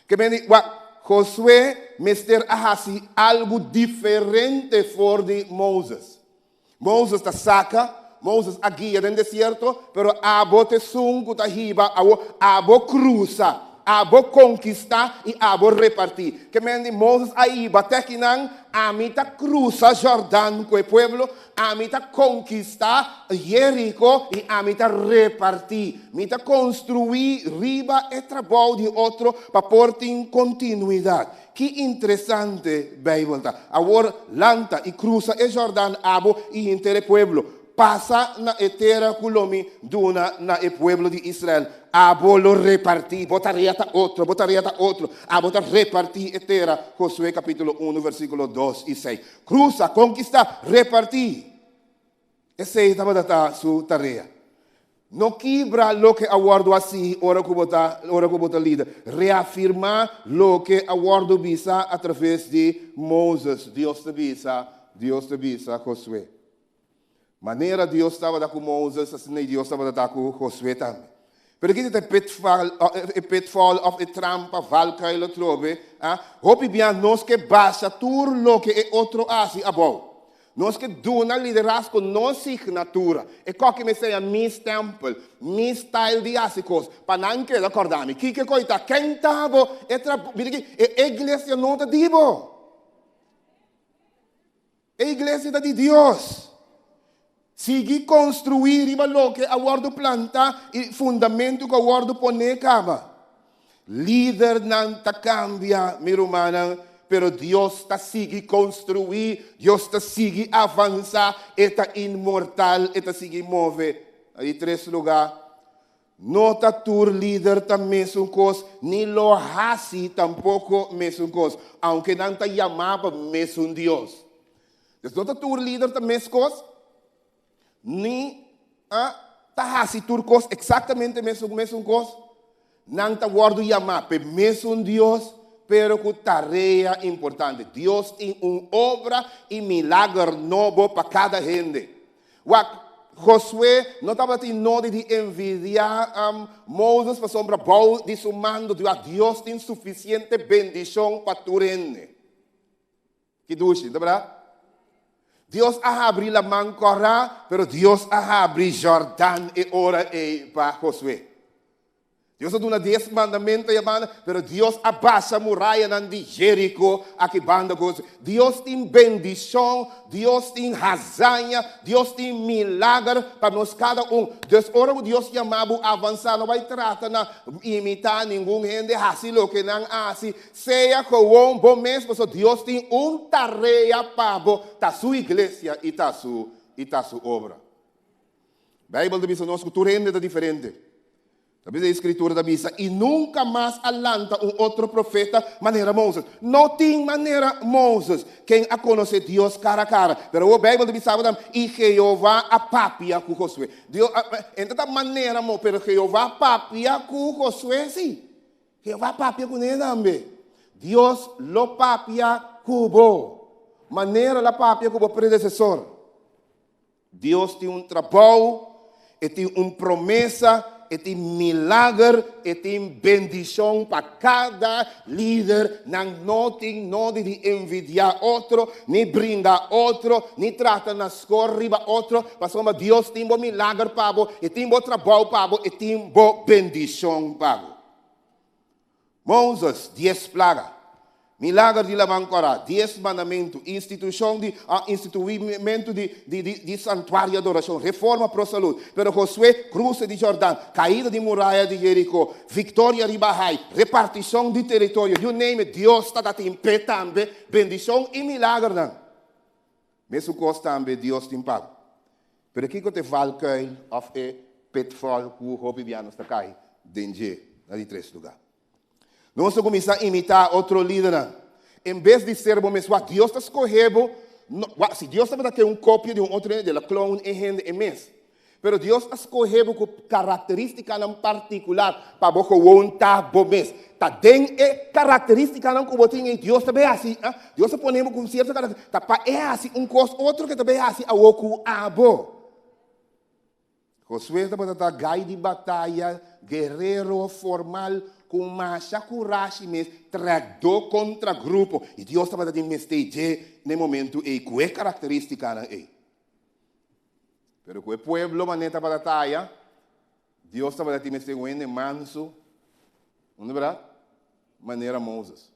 [SPEAKER 18] Ke men di, wak, Josué mester a hasi algu diferente for di Moses. Moses ta saka, Moses a guia den desierto, pero abo ta esun ku ta hiba awor, abo krusa, abo konkistá i abo repartí. Ke men di Moses a hiba te akinan, ami ta krusa Jordan ku e pueblo, ami ta konkistá Jeriko i ami ta repartí. Mi ta konstruí riba e trabou di otro pa por tin kontinuidat. Ki interesante Bijbel ta! Awor lanta i krusa e Jordan abo i hinter e pueblo. Pasa na e tera ku lo mi duna na e pueblo di Israel. Abo lo repartí, bo tarea ta otro, bo tarea ta otro. Abo ta repartí e tera, Josué kapítulo unu versíkulo dos i seis. Krusa, konkistá, repartí. Esei tabata ta su tarea. No kibra loke a wòrdu hasí ora ku bo ta ora ku bo ta lider. Reafirmá loke a wòrdu bisa a traves di Moses. Dios ta bisa, Dios ta bisa Josué. Manera Dios tabata ku Moses, asina Dios tabata ta ku Josué tambe. Pero kiko ta e pitfall, e pitfall òf e trampa, valkuil atrobe? Ah, hopi bia nos ke basa tur loke e otro hasi abou. Nos ke duna liderazgo nos signatura. E koki mester ya mi stempel, mi style di hasi kos, pa nan keda kòrda mi. Kiko e koi ta? Ken ta bo? E tra, mira aki, e iglesia no ta di bo. E iglesia ta di Dios. Sigui konstruí riba loke a wòrdu plantá i fundamentu ku a wòrdu poné kaba. Lidernan ta kambia, mi rumannan, pero Dios ta sigui konstruí, Dios ta sigui avansá, e ta inmortal, e ta sigui move. Na di tres lugá, no ta tur lider ta mesun kos, ni lo hasi tampoko mesun kos, aunke nan ta yamá pa mesun Dios. Dus no ta tur lider ta meskos, ni a ta hasi tur kos eksaktamente mesun mesun kos. Nan ta wòrdu yamá p'e mesun Dios, pero ku tarea importante. Dios tin un obra i milager nobo pa kada hende. Wak, Josué no tabatin nodi di envidiá Moses pasobra bou di su mando Dios tin sufisiente bendishon pa tur hende. Ki dushi, ta berdad? Dios a habri laman kòrá, pero Dios a habri Jordan e ora ei pa Josué. Dios a duna dies mandamentu ei abanda, pero Dios a basha murayanan di Jeriko aki banda ku Josué. Dios tin bendishon, Dios tin hazaña, Dios tin milager pa nos kada un. Dus ora ku Dios yama bo avansá, no bai trata na imitá ningun hende, hasi loke nan a hasi. Sea gewoon bo mes pasobra Dios tin un tarea pa bo, ta su iglesia i ta su i ta su obra. Bijbel ta bisa nos ku tur hende ta diferente. Ta bisa e Escritura ta bisa i nunka mas a lanta un otro profeta manera Moses. No tin manera Moses, ken a konosé Dios kara kara. Pero awor Bijbel ta bisa bo tambe i Jehová a papia ku Josué. Dios a, e ta manera mo, pero Jehová papia ku Josué sí. Jehová papia kuné tambe. Dios lo papia ku bo. Manera el a papia ku bo predesesor. Dios tin un trabou, e tin un promesa, e tin milager, e tin bendishon pa kada lider. Nan no tin nodi di envidiá otro, ni bringa otro, ni trata na skor riba otro, pasobra Dios tin bo milager pa bo, e tin bo trabou pa bo, e tin bo bendishon pa bo. Moses, dies plaga, milager di Laman Kòrá, dies mandamentu, institushon di instituimentu di di di di santuario adorashon, reforma pro salud, pero Josué, kruse di Jordan, kaida di muraya di Jeriko, viktoria riba Hai, repartishon di teritorio, you name it, Dios ta tin p'e tambe bendishon i milagernan. Mesun kos tambe Dios tin pa bo. Pero kiko ta e valkuil òf e pitfall ku hopi bia nos ta kai den dje na di tres lugá? Nos ta kuminsá imitá otro lidernan. En bes di ser bo mes, wak, Dios ta skohe bo, wak, si Dios tabata ke un kopia di un otro hende, el a klon e hende e mes. Pero Dios a skohe bo ku karakterístikanan partikular pa bo gewoon ta bo mes. Ta den e karakterístikanan ku bo tin ei Dios ta bay hasi, Dios a pone bo ku sierto karakterístika, ta pa e hasi un kos otro ke ta bay hasi awor ku abo. Josué tabata ta gai di bataya, guerero formal, ku masha kurashi mes, trèkdó kontra grupo. I Dios tabata tin mester dje na e momentu ei ku e karakterístikanan ei. Pero ku e pueblo manera tabata taya, Dios tabata tin mester un hende mansu, no ta berdad? Manera Moses.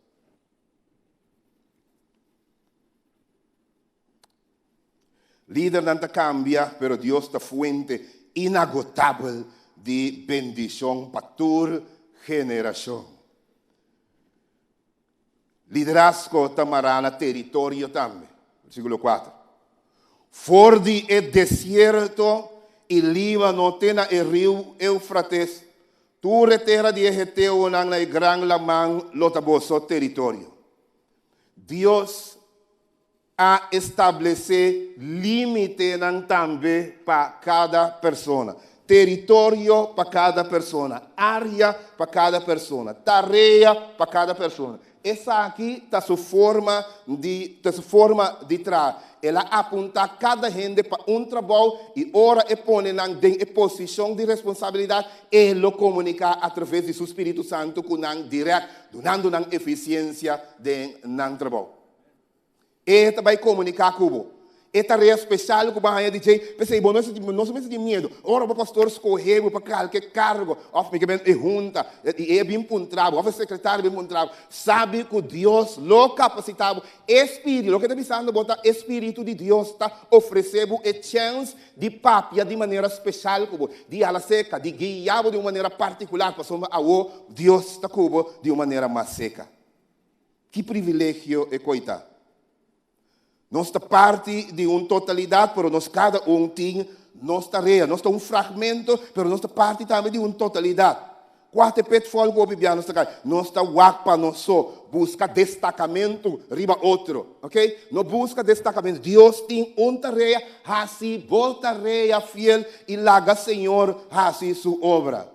[SPEAKER 18] Lidernan ta kambia, pero Dios ta fuente inagotabel di bendishon pa tur generashon. Liderazgo ta mará na teritorio tambe. Versíkulo kuater. For di e desierto i Líbano te na e riu Eufrates, tur e tera di e heteonan na e gran laman lo ta boso teritorio. Dios a establesé límitenan tambe pa kada persona, teritorio pa kada persona, área pa kada persona, tarea pa kada persona. Esaki ta su forma di ta su forma di traha. El a apuntá kada hende pa un trabou i ora e pone nan den e posishon di responsabilidat, e lo komuniká atraves di su spiritu santu ku nan dirèkt, dunando nan efisiensia den nan trabou. E ta bai komuniká ku bo. E tarea speshal ku bo a haña di djei, p'esei bo no no mester tin miedu. Ora bo pastor skohe bo pa kalke kargo òf mi ke men e hunta i e bin puntra bo òf e sekretario bin puntra bo, sabi ku Dios lo kapasitá bo. E spiritu, loke ta bisando bo ta e spiritu di Dios ta ofresé bo e chèns di papia di manera speshal ku bo, di hala seka, di guia bo di un manera partikular pasobra awor Dios ta ku bo di un manera mas seka. Ki privilegio e koi ta! Nos ta parti di un totalidat, pero nos kada un tin nos tarea. Nos ta un fragmento, pero nos ta parti tambe di un totalidat. Kua ta e pitfall ku hopi bia nos ta kai? Nos ta wak pa nos so, buska destakamentu riba otro. Ok? No buska destakamentu. Dios tin un tarea, hasi bo tarea fiel i laga Señor hasi su obra.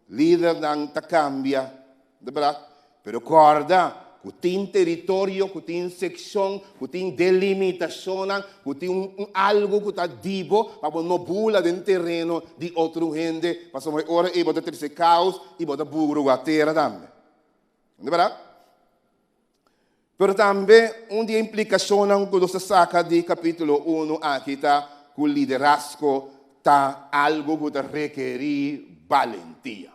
[SPEAKER 18] Lidernan ta kambia, ta berdad? Pero kòrda ku tin teritorio, ku tin sekshon, ku tin delimitashonnan, ku tin un algu ku ta di bo pa bo no bula den tereno di otro hende, pasobra e ora ei bo ta trese kaos i bo ta burua tera tambe. Ta berdad? Pero tambe un di e implikashonnan ku nos ta saka di kapítulo unu aki ta ku liderazgo ta algu ku ta rekerí balentia.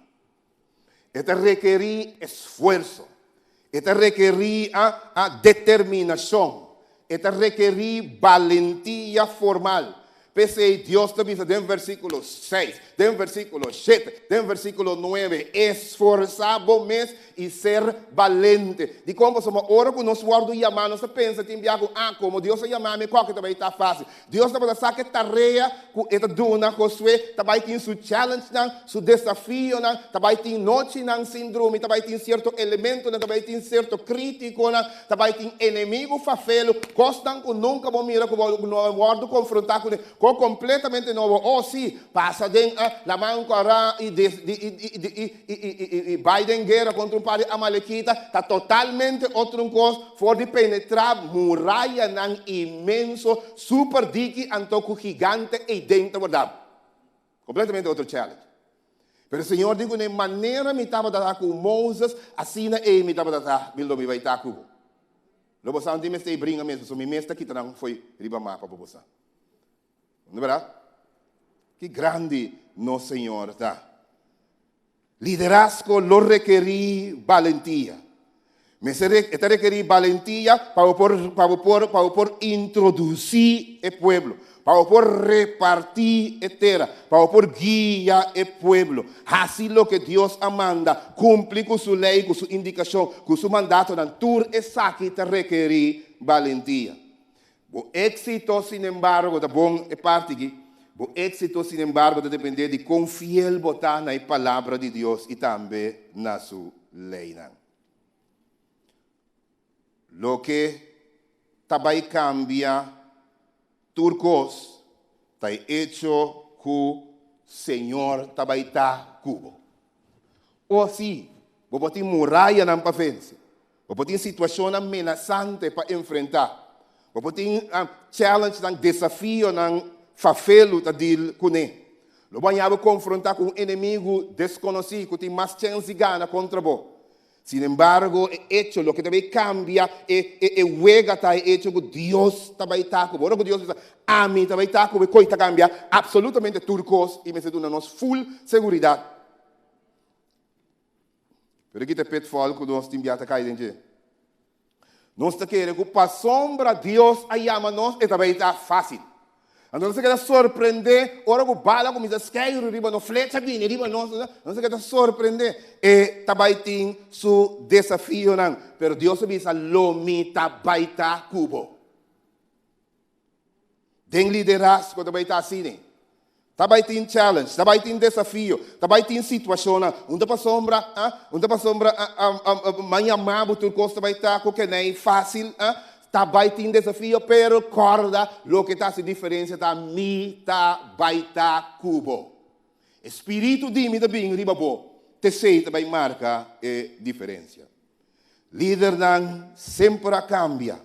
[SPEAKER 18] E ta rekerí esfuerso. E ta rekerí a determinashon. E ta rekerí balentia formal. P'esei Dios ta bisa den versíkulo seis, den versíkulo shete, den versíkulo nuebe, Esforsá bo mes i ser balente. Dikon? Pasobra ora ku nos wòrdu yamá, nos ta pensa tin bia ku, Ah, komo Dios a yamá mi, kòke ta bai ta fásil. Dios tabata sa ku e tarea ku e ta duna Josué ta bai tin su challengenan, su desafionan, ta bai tin nochinan sin drumi, ta bai tin sierto elementonan, ta bai tin sierto krítikonan, Ta bai tin enemigu fafelu, kosnan ku nunka bo mira ku bo no a wòrdu konfrontá kuné, Ko kompletamente nobo. Oh sí, pasa den laman Kòrá i i bai den guera kontra un par di amalekita ta totalmente otro un kos for di penetrá murayanan inmenso, super diki anto ku gigante eiden ta wardá. Kompletamente otro challenge. Pero Señor di kuné, Manera mi tabata ta ku Moses, asina ei mi tabata ta, mi lo mi bai ta ku bo. Lo bo sa un tin mester ei bringa mes, pasobra mi mes ta kita nan fo'i riba mapa pa bo sa. No berdad? Ki grandi nos Señor ta! Liderazgo lo rekerí balentia. Mester e ta rekerí balentia pa bo por pa bo por pa bo por introdusí e pueblo, pa bo por repartí e tera, pa bo por guia e pueblo. Hasi loke Dios a manda, kumpli ku su lei, ku su indikashon, ku su mandatonan, tur esaki ta rekerí balentia. Bo éksito, sinembargo, ta bon e parti aki, bo éksito, sinembargo, ta dependé di kon fiel bo ta na e Palabra di Dios i tambe na su leinan. Loke ta bai kambia tur kos ta e echo ku Señor ta bai ta ku bo. O sí, bo por tin murayanan pa vense. Bo por tin situashonnan menasante pa enfrentá. Bo por tin challengenan, desafionan fafelu ta deal kuné. Lo bo haña bo konfrontá ku un enemigu deskonosí ku tin mas chèns di gana kontra bo. Sin embargo, e echo, loke ta bai kambia e e wega ta e echo ku Dios ta bai ta ku bo. Ora ku Dios bisa, Ami ta bai ta ku bo, e koi ta kambia apsolutamente tur kos i mester duna nos ful seguridat. Pero kita e pitfall ku nos tin bia ta kai den dje. Nos ta kere ku pasobra Dios a yama nos, e ta bai ta fásil. Anto nos ta keda sorprendé ora ku bala kuminsá skeiru riba nos, flecha bini riba nos, nos ta keda sorprendé. E ta bai tin su desafionan, pero Dios a bisa, Lo mi ta bai ta ku bo. Den liderazgo ta bai ta asina. Ta bai tin challenge, ta bai tin desafio, ta bai tin situacionnan. Un ta pasobra, ah, un ta pasobra, ah, ah, ah, ah, man yama bo tur cos ta bai ta cu kenei facil, ah. Ta bai tin desafio, pero corda loke ta haci diferencia ta mi ta bai ta cu bo. E spiritu di mi ta bin riba bo, t'esey ta bai marca e diferencia. Lidernan semper a cambia,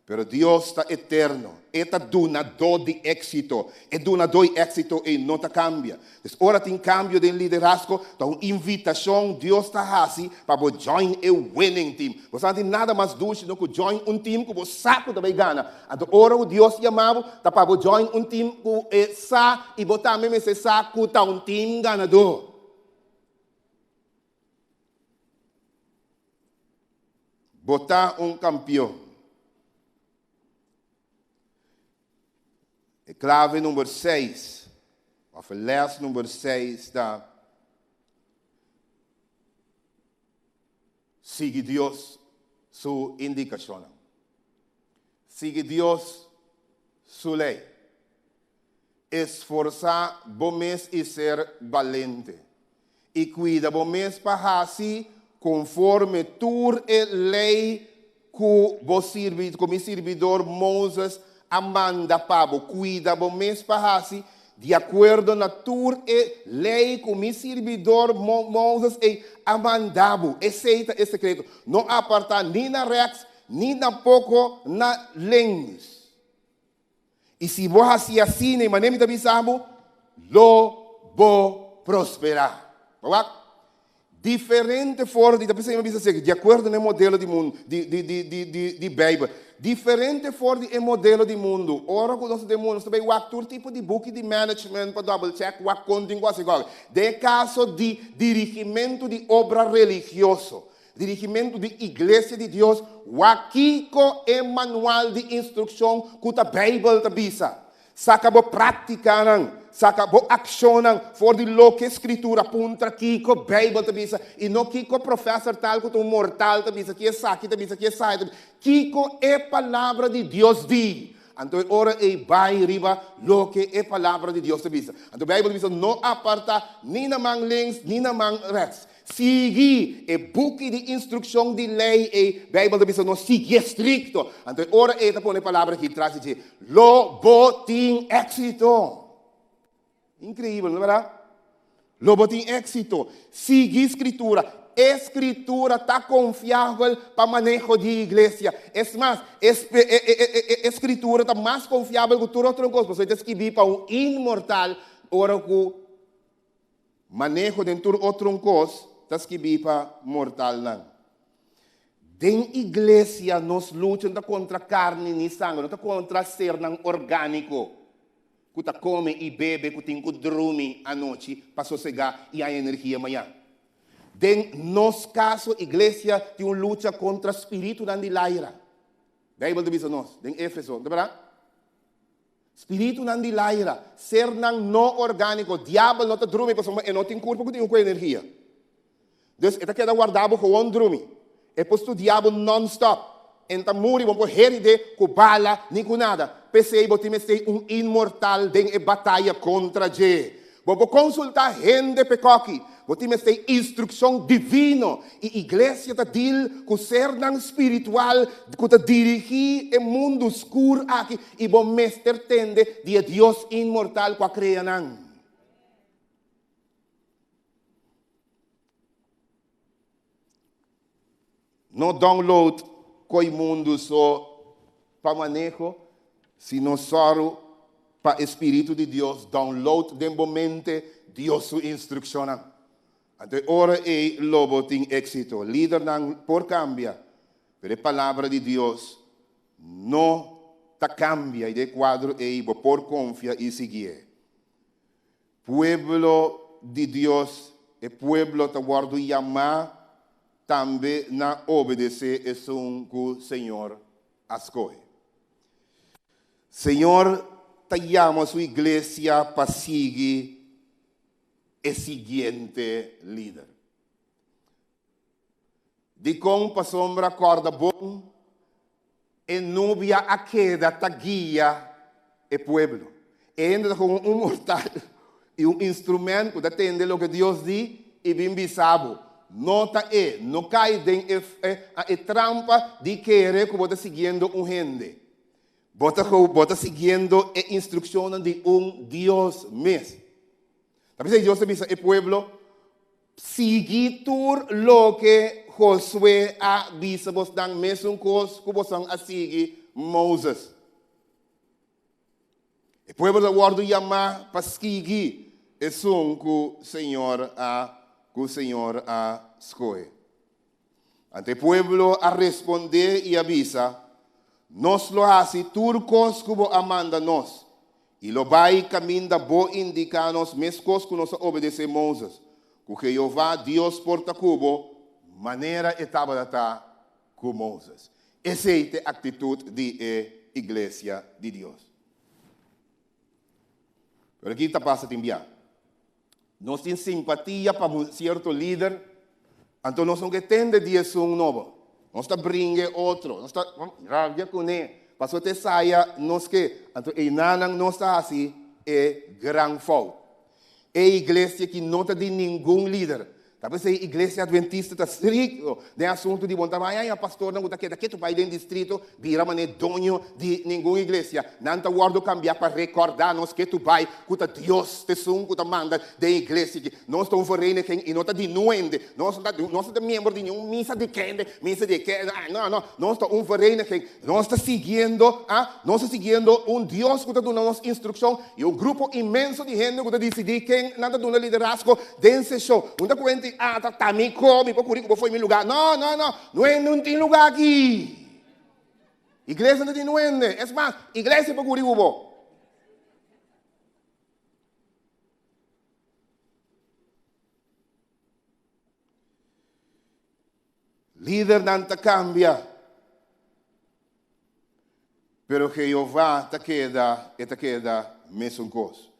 [SPEAKER 18] Pero Dios ta eterno, E ta dunadó di éksito. E dunadó i éksito ei no ta kambia. Des ora tin kambio den liderazgo, ta un invitashon Dios ta hasi pa bo join e winning team. Bo sa no tin nada mas dushi no ku join un team ku bo sa ku ta bai gana. Anto ora ku Dios yama bo, ta pa bo join un team ku e sa i bo tambe mester sa ku ta un team ganadó. Bo ta un kampion. E klave number seis, òf e lès number seis ta, Sigui Dios su indikashonnan. Sigui Dios su lei. Esforsá bo mes i ser balente, i kuida bo mes pa hasi konforme tur e lei ku bo sirbi, ku mi sirbidor Moses a manda pa bo. Kuida bo mes pa hasi di akuerdo na tur e lei ku mi sirbidor Moses ei a manda bo. Esei ta e sekreto. No apartá ni na rèks ni tampoko na links. I si bo hasi asina, i manera mi ta bisa bo, lo bo prosperá. Bo wak? Diferente for di, ta pensa mi a bisa esaki, di akuerdo na e modelo di mundu, di, di, di, di, di, di Beibel. Diferente for di e modelo di mundu. Ora ku nos ta den mundu, nos ta bai wak tur tipo di buki di management pa double check, wak kon tin ku hasi kòke. Den e kaso di dirigimentu di obra religioso, Dirigimentu di Iglesia di Dios, wak kiko e manual di instrukshon ku ta Beibel ta bisa. Saka bo práktikanan, saka bo akshonnan for di loke Skritura puntra kiko Beibel ta bisa i no kiko profèser tal ku ta un mortal ta bisa, ki esaki ta bisa, ki esai ta bisa. Kiko e Palabra di Dios di? Anto e ora ei bai riba loke e Palabra di Dios ta bisa. Anto Beibel ta bisa, No apartá ni na man links ni na man rèks. Sigui e buki di instrukshon di lei ei, Beibel ta bisa nos siguié strikto. Anto e ora ei ta pone e palabra aki tras di dje, Lo bo tin éksito. Inkreibel, no ta bèrdat? Lo bo tin éksito. Sigui Skritura. E Skritura ta konfiabel pa maneho di iglesia. Es mas, e Skritura ta mas konfiabel ku tur otro kos, pasobra e ta skibí pa un inmortal, ora ku maneho den tur otro kos ta skibí pa mortalnan. Den iglesia nos lucha no ta kontra karni ni sanger, no ta kontra sernan orgániko. Ku ta kome i bebe ku tin ku drumi anochi pa sosegá i haña energia mañan. Den nos kaso iglesia tin un lucha kontra spiritunan di laira. Beibel ta bisa nos den Efeso, no ta bèrdat? Spiritunan di laira, sernan no orgániko, diabel no ta drumi pasobra e no tin kurpo ku tin ku energia. Dus e ta keda warda bo gewoon drumi. E por studia bo non-stop. E no ta muri, bo no por heride ku bala ni ku nada. P'esei bo tin mester un inmortal den e bataya kontra dje. Bo por konsultá hende p'e kòki. Bo tin mester instrukshon divino. I iglesia ta dil ku sernan spiritual ku ta dirigí e mundu skur aki i bo mester tende di e Dios inmortal ku a krea nan. No download koi mundu so pa maneho, sino sòru pa e Spiritu di Dios download den bo mente Dios su instrukshonnan. Anto e ora ei lo bo tin éksito. Lidernan por kambia, pero e Palabra di Dios no ta kambia i den e kuadro ei bo por konfia i siguié. Pueblo di Dios, e pueblo ta wòrdu yamá tambe na obedesé esun ku Señor a skohe. Señor ta yama su iglesia pa sigui e siguiente lider. Dikon? Pasobra kòrda bon, e nubia a keda ta guia e pueblo. E hende ta komo un mortal i un instrumènt ku ta tende loke Dios di i bin bisa bo. No ta e. No kai den e e trampa di kere ku bo ta siguiendo un hende. Bo ta bo ta siguiendo e instrukshonnan di un Dios mes. Ta p'esei Dios ta bisa e pueblo, Sigui tur loke Josué a bisa bosnan, mesun kos ku bosan a sigui Moses. E pueblo ta wòrdu yamá pa sigui esun ku Señor a ku Señor a skohe. Anto e pueblo a respondé i a bisa, Nos lo hasi tur kos ku bo a manda nos, i lo bai kaminda bo indiká nos meskos ku nos a obedesé Moses. Ku Jehová Dios por ta ku bo, manera e tabata ta ku Moses. Esei ta e aktitut di e iglesia di Dios. Pero ki ta pasa tin bia? Nos tin simpatia pa un sierto lider, anto nos no ke tende di esun nobo. Nos ta bringa e otro, nos ta rabia kuné, pasobra ta esaya nos ke. Anto einanan nos ta hasi e gran fout. E iglesia ki no ta di ningun lider. Ta p'esei Iglesia Adventista ta strikto den asuntu di bon trabaho. Ai, ai, pastornan ku ta keda ketu bai den distrito bira manera doño di ningun iglesia. Nan ta wòrdu kambiá pa rekòrdá nos ketu bai ku ta Dios ta esun ku ta manda den iglesia aki. Nos ta un vereniging i no ta di nuende. Nos no ta, nos no ta miembro di ningun misa di kende, misa di ke, no, no. Nos ta un vereniging. Nos ta siguiendo, ah, nos ta siguiendo un Dios ku ta duna nos instrukshon i un grupo inmenso di hende ku ta disidí ken nan ta duna liderazgo den seshon. Un ta kuenta i, ah, ta ta mi ko, mi por kuri ku bo fo'i mi lugá. No, no, no, nuende no tin lugá aki. Iglesia no tin nuende. Es mas, iglesia por kuri ku bo. Lidernan ta kambia, pero Jehová ta keda, e ta keda mesun kos.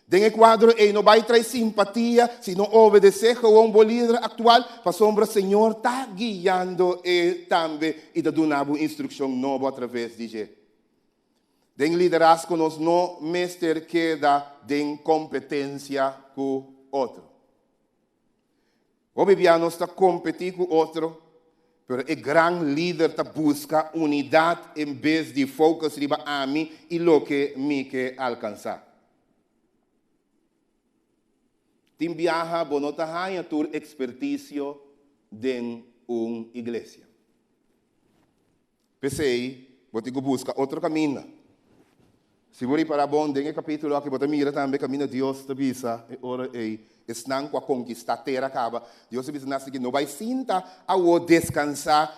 [SPEAKER 18] Den e kuadro ei no bai trae simpatia, sino obedesé gewoon bo lider aktual, pasobra Señor ta guiando e tambe i ta duna bo instrukshon nobo atraves di dje. Den liderazgo nos no mester keda den kompetensia ku otro. Hopi bia nos ta kompetí ku otro, pero e gran lider ta buska unidat en bes di focus riba ami i loke mi ke alkansá. Tin biaha bo no ta haña tur ekspertisio den un iglesia. P'esei, bo tin ku buska otro kaminda. Si bo ripará bon den e kapítulo aki, bo ta mira tambe kaminda Dios ta bisa e ora ei esnan ku a konkistá tera kaba. Dios ta bisa nan asina ku no bai sinta awor deskansá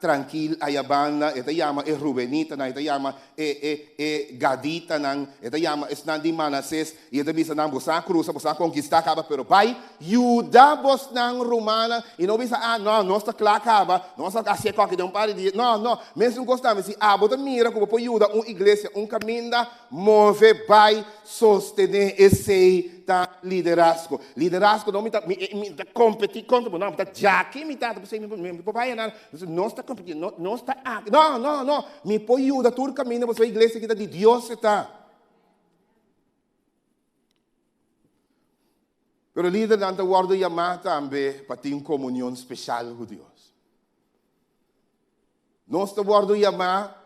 [SPEAKER 18] trankil aya banda. E ta yama e rubenitanan, e ta yama e e e gaditanan, e ta yama esnan di Manasés, i e ta bisa nan, Boso a krusa, boso a konkistá kaba, pero bai yuda bosnan rumannan, i no bisa, Ah, no, nos ta kla kaba, nos a hasi e kòki den un par di dia. No, no, mesun kos tambe, si abo ta mira ku bo por yuda un iglesia, un kaminda, Move bai sostené esei ta liderazgo. Liderazgo no mi ta mi mi ta kompetí kontra bo, no mi ta djaki mi ta p'esei mi mi por bai anan. Nos ta kompetí, no nos ta aki. No, no, no, mi por yuda tur kaminda pasobra e iglesia aki ta di Dios e ta. Pero lidernan ta wòrdu yamá tambe pa tin komunion speshal ku Dios. Nos ta wòrdu yamá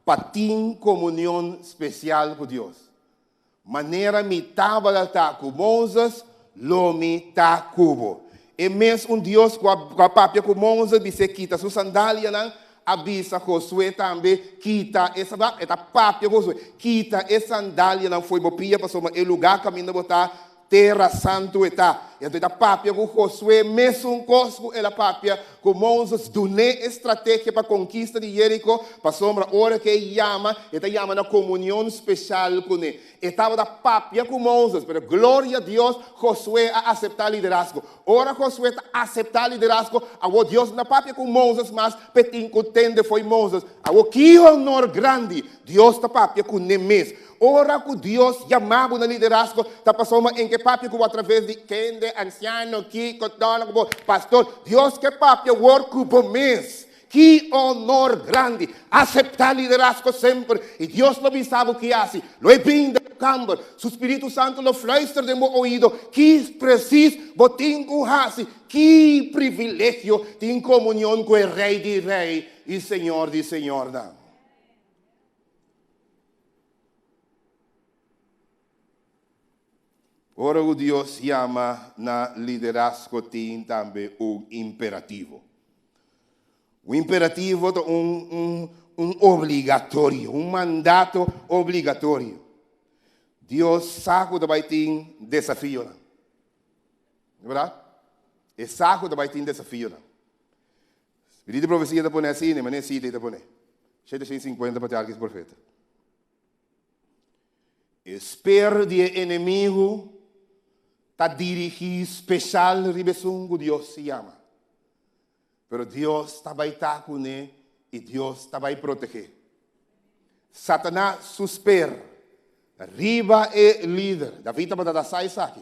[SPEAKER 18] pa tin komunion spesial ku Dios. Manera mi tabata ta ku Moses, lo mi ta ku bo. E mes un Dios ku a papia ku Moses bis'é kita su sandalianan, a bisa Josué tambe kita e e ta papia ku Josué, kita e sandalianan fo'i bo pia pasobra e lugá kaminda bo ta Tera santu e ta. I anto e ta papia ku Josué mesun kos ku el a papia ku Moses, dun'é e strategia pa konkista di Jeriko, pasobra ora ku e yama, e ta yama na komunion speshal kuné. E tabata papia ku Moses, pero gloria Dios, Josué a aseptá liderazgo. Ora Josué ta aseptá liderazgo, awor Dios no ta papia ku Moses mas p'e tin ku tende fo'i Moses. Awor ki honor grandi! Dios ta papia kuné mes. Ora ku Dios yama bo na liderazgo, ta pasobra en ke papia ku bo atraves di kende, ansiano, kiko, dòna ku bo, pastor. Dios ke papia wor ku bo mes. Ki onor grandi! Aseptá liderazgo semper, i Dios lo bisa bo ki hasi. Lo e bin den bo kamber. Su Spiritu Santu lo fluister den bo oido ki presis bo tin ku hasi. Ki privilegio tin komunion ku e Rei di rei i Señor di señornan! Ora ku Dios yama na liderazgo tin tambe un imperativo. Un imperativo ta un, un, un obligatorio, un mandato obligatorio. Dios sa ku ta bai tin desafionan. Verdad? E sa ku ta bai tin desafionan. Spiritu di profesia ta pone asina, manera sita ta pone. 750 patriarka i profeta. E sper di e enemigu ta dirigí speshal riba esun ku Dios yama. Pero Dios ta bai ta kuné i Dios ta bai protegé. Satanas su sper riba e lider. David tabata ta sa esaki.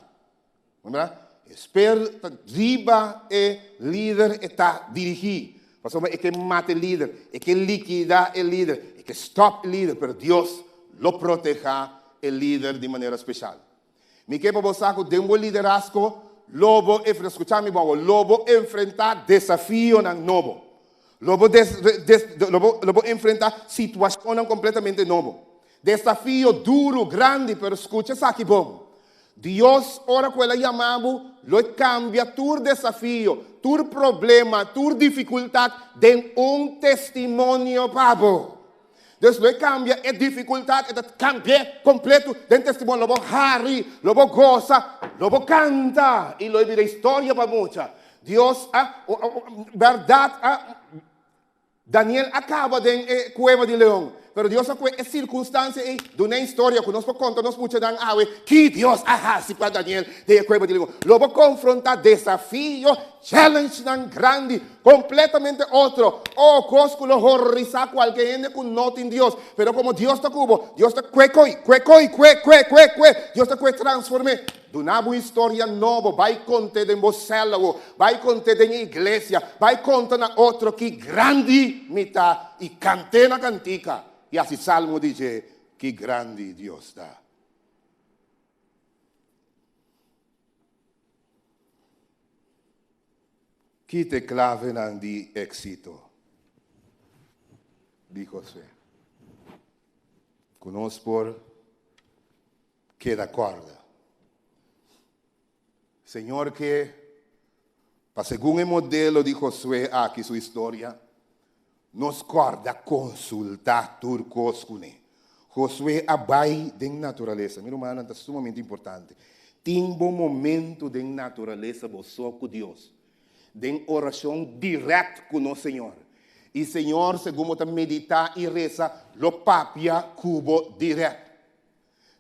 [SPEAKER 18] Mira, e sper ta riba e lider e ta dirigí. Pasobra e ke mata e lider, e ke likidá e lider, e ke stòp e lider, pero Dios lo protehá e lider di manera speshal. Mi ke pa bo sa ku den bo liderazgo lo bo enfrentá, skucha mi bon, lo bo enfrentá desafionan nobo. Lo bo des, des, lo bo, lo bo enfrentá situashonnan kompletamente nobo. Desafio duru, grandi, pero skucha esaki bon. Dios, ora ku El a yama bo, lo e kambia tur desafio, tur problema, tur difikultat den un testimonio pa bo. Dus lo e kambia e difikultat, e ta kambi'é kompletu den testimonio. Lo bo hari, lo bo gosa, lo bo kanta i lo e bira historia pa mucha. Dios a, bèrdat a. Daniel a kaba den e kueba di leon, pero Dios a kue e sirkunstansia ei dun'é historia ku nos por konta nos muchanan awe ki Dios a hasi pa Daniel den e kueba di leon. Lo bo konfrontá desafio, challengenan grandi, kompletamente otro, o kos ku lo hororisá kualke hende ku no tin Dios. Pero komo Dios ta ku bo, Dios ta kue koi, kue koi, kue, kue, kue, kue, Dios ta kue transform'é. Duna bo historia nobo, bai kont'é den bo sèl awo, bai kont'é den e iglesia, bai konta na otro ki grandi mi ta i kant'é na kantika i hasi salmo di dje ki grandi Dios ta. Ki ta e klavenan di éksito di Josué? Ku nos por keda kòrda. Señor ke pa segun e modelo di Josué aki su historia, nos kòrda konsultá tur kos kuné. Josué a bai den naturalesa. Mi rumannan, ta sumamente importante. Tin bo momento den naturalesa bo so ku Dios. Den orashon dirèkt ku nos Señor. I Señor, segun bo ta meditá i resa, lo papia ku bo dirèkt.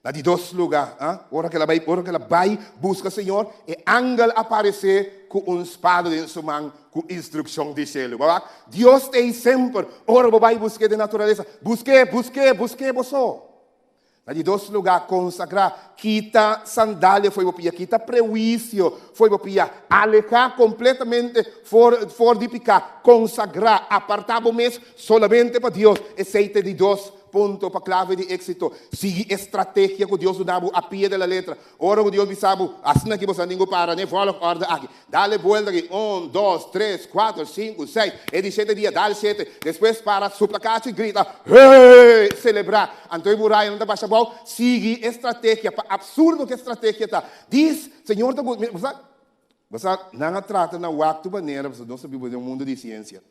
[SPEAKER 18] Na di dos lugá, ora ku el a bai, ora ku el a bai buska Señor, e angel a paresé ku un spada den su man ku instrukshon di shelu. Bo wak? Dios ta ei semper ora bo bai busk'é den naturalesa. Busk'é, busk'é, busk'é bo so. Na di dos lugá, konsagrá, kita sandalia fo'i bo pia, kita prehuisio fo'i bo pia, alehá kompletamente for for di piká, konsagrá, apartá bo mes solamente pa Dios. Esei ta e di dos Punto pa clave di éxito, Sigui e strategia cu Dios duna bo a pie de la letra. Ora cu Dios bisa bo, asina aki bo sa ningu para n'e volgorde aki. Dale buelta aki, un, dos, tres, cuater, cinco, seis, e di shete dia dal shete. Despues para, supla cacho y grita, Hey! Celebra. Anto e murayanan ta basha abou. Sigui e strategia, pa absurdo cu e strategia ta. Dis, Señor ta gusta. Bo sa, bo sa, nan a trata na wak tu manera, pasobra nos ta biba den un mundo di ciencia.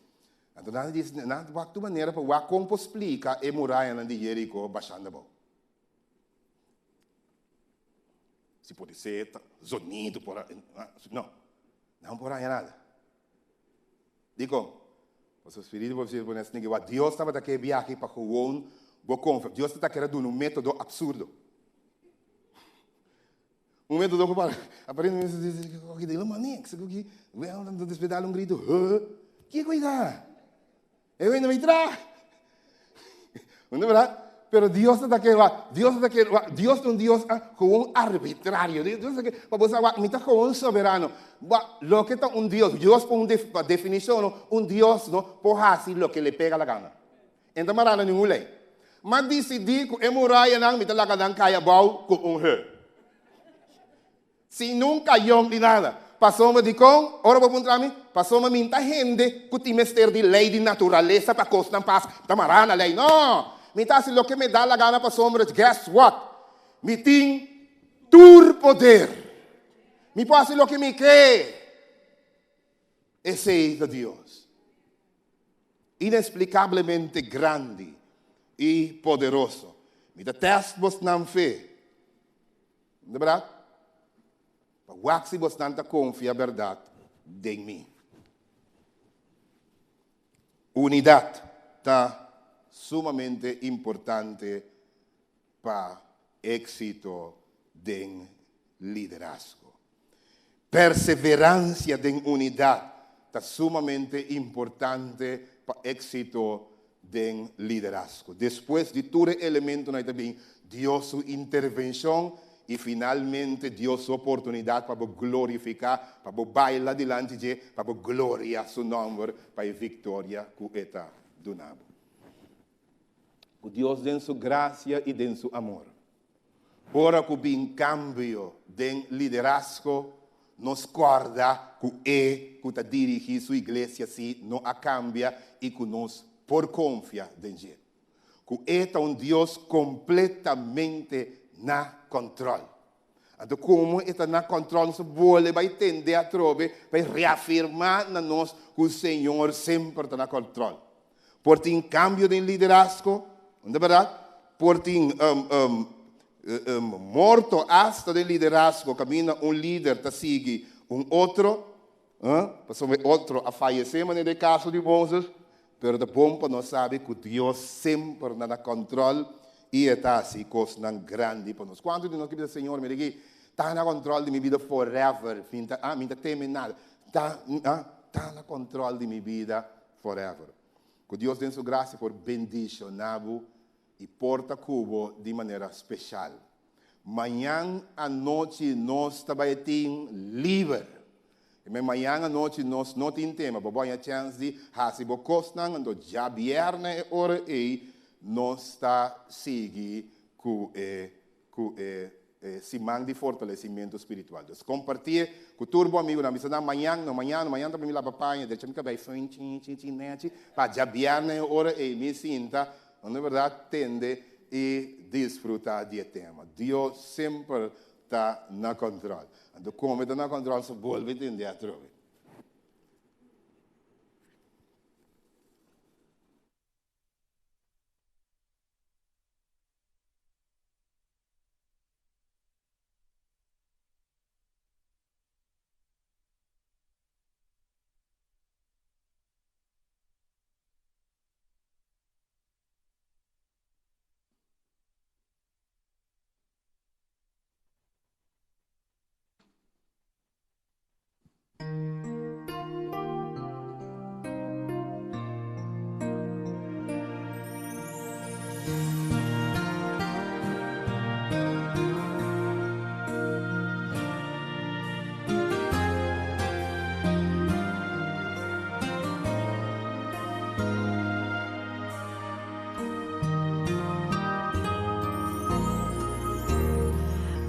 [SPEAKER 18] Anto nan a disi, Nan wak tur manera pa wak kon por splika e murayanan di Jeriko bashando abou. Si por ser ta zonido por a, no, nan no por haña nada. Dikon? Pasobra spiritu por bisa por esaki wak Dios tabata ke biahe pa gewoon bo konfia. Dios ta kere duna un metodo absurdo. Un método ku para aparentemente di lo manex ku ki well despues dal un grito huh ki cuida e wende mi tra no verdad pero Dios ta ke wa Dios ta ke wa Dios ta un Dios gewoon arbitrario Dios ta ke pa bo sa wa mi ta gewoon soberano wa loke ta un Dios Dios por un pa definicion no un Dios no por haci loke le pega la gana e no ta mará na ningun ley. M'a disidí ku e murayanan mi ta laga nan kai abou ku un heur. Sin nun kayon di nada. Pasobra dikon? Ora bo puntra mi, pasobra mi ta hende ku tin mester di lei di naturalesa pa kosnan pasa. Mi ta mará na lei. No! Mi ta hasi loke mi da la gana pasobra guess what? Mi tin tur poder. Mi por hasi loke mi ke. Esei ta Dios. Inexplicablemente grandi i poderoso. Mi ta test bosnan fe. No ta berdad? Pa wak si bosnan ta confia berdad den mi. Unidad ta sumamente importante pa éxito den liderazgo. Perseverancia den unidad ta sumamente importante pa éxito den liderazgo. Despues di tur e elementonan ei ta bin Dios su intervencion y finalmente Dios su oportunidad pa bo glorifica, pa bo baila dilanti dje, pa bo gloria su nomber pa e victoria cu e ta duna bo. Ku Dios den su grasia i den su amor. Ora ku bin kambio den liderazgo, nos kòrda ku E ku ta dirigí Su iglesia sí no a kambia i ku nos por konfia den dje. Ku E ta un Dios kompletamente na kòntròl. Anto komo E ta na kòntròl, nos ta bole bai tende atrobe pa e reafirmá na nos ku Señor semper ta na kòntròl. Por tin kambio den liderazgo, no ta bèrdat? Por tin morto asta den liderazgo kaminda un lider ta sigui un otro, pasobra e otro a fayesé manera den e kaso di Moses. Pero ta bon pa nos sabi ku Dios semper na na kòntròl i e ta hasi kosnan grandi pa nos. Kuantu di nos ke bisa, Señor, mira aki, ta na kòntròl di mi bida forever, mi ta, mi ta teme nada. Ta, ta na kòntròl di mi bida forever. Ku Dios den su grasia por bendishoná bo i porta ku bo di manera speshal. Mañan anochi nos ta bai tin liber. I men mañan anochi nos no tin tema. Bo bo haña chèns di hasi bo kosnan, anto djabièrnè e ora ei nos ta sigui ku e ku e. E siman di fortalesimentu spiritual. Dus kompartié ku tur bo amigunan. Bisa nan, Mañan, no mañan, no mañan ta pa mi laba paña, drecha mi kabei fun chin chin chin nechi, pa djabièrnè e ora ei mi sinta, no bèrdat, tende i disfrutá di e tema. Dios semper ta na kòntròl. Anto kome ta na kòntròl so bolbe tende atrobe.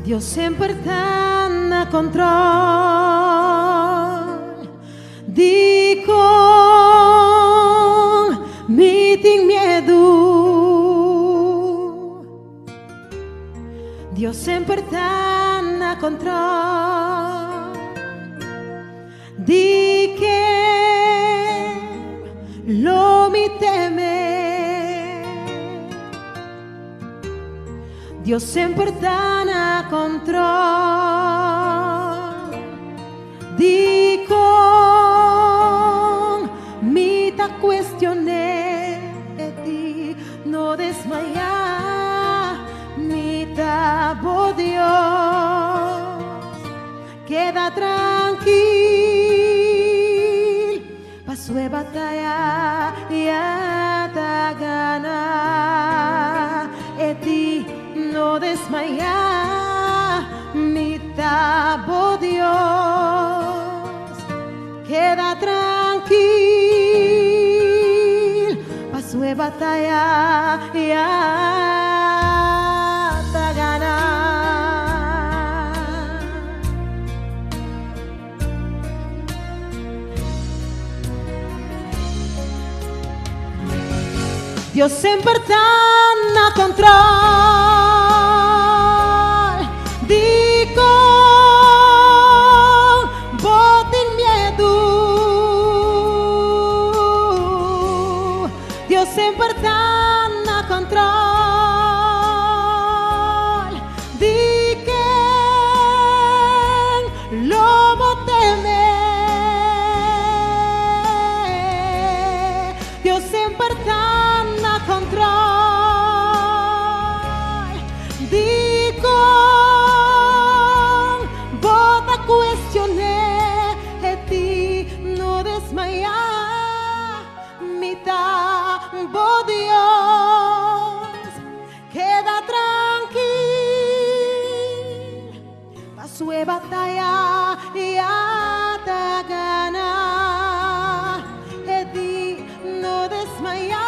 [SPEAKER 1] Dios semper ta na control. Dikon mi tin miedu? Dios semper ta na control. Di ken lo mi teme? Dios semper ta na control. Dikon mi ta cuestion'é di no desmayá? Mi ta bo Dios. Keda trankil, paso e bataya ya ta gana. E di no desmayá, mi ta bo Dios. Keda trankil, paso e bataya ya ta gana. Dios semper ta na control. Dikon bo tin miedu? Dios semper ta na control. Di ken lo bo teme? Dios semper ta na control. Dikon bo ta cuestion'é e ti no desmayá? Mi ta bo Dios. Keda trankil, paso e bataya ya ta gana. E di no desmaya,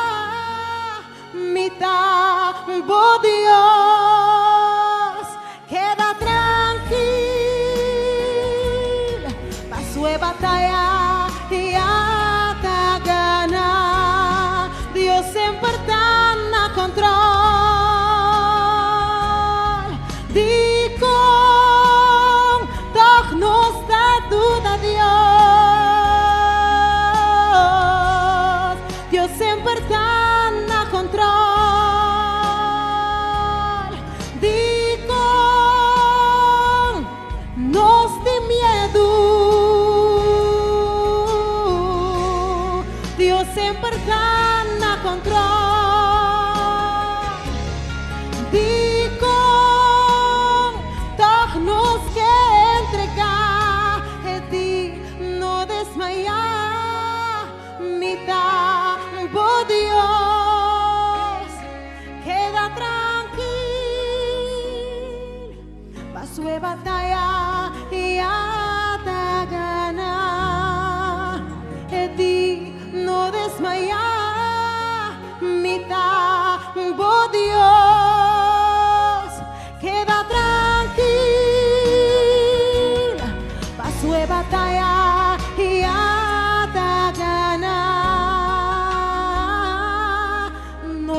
[SPEAKER 1] mi ta bo Dios. Keda trankil, paso e bataya ya ta gana. Dios semper ta na control. Dikon tog nos ta duda Dios? Dios semper ta na control. Dikon nos tin miedu? Dios semper ta na control.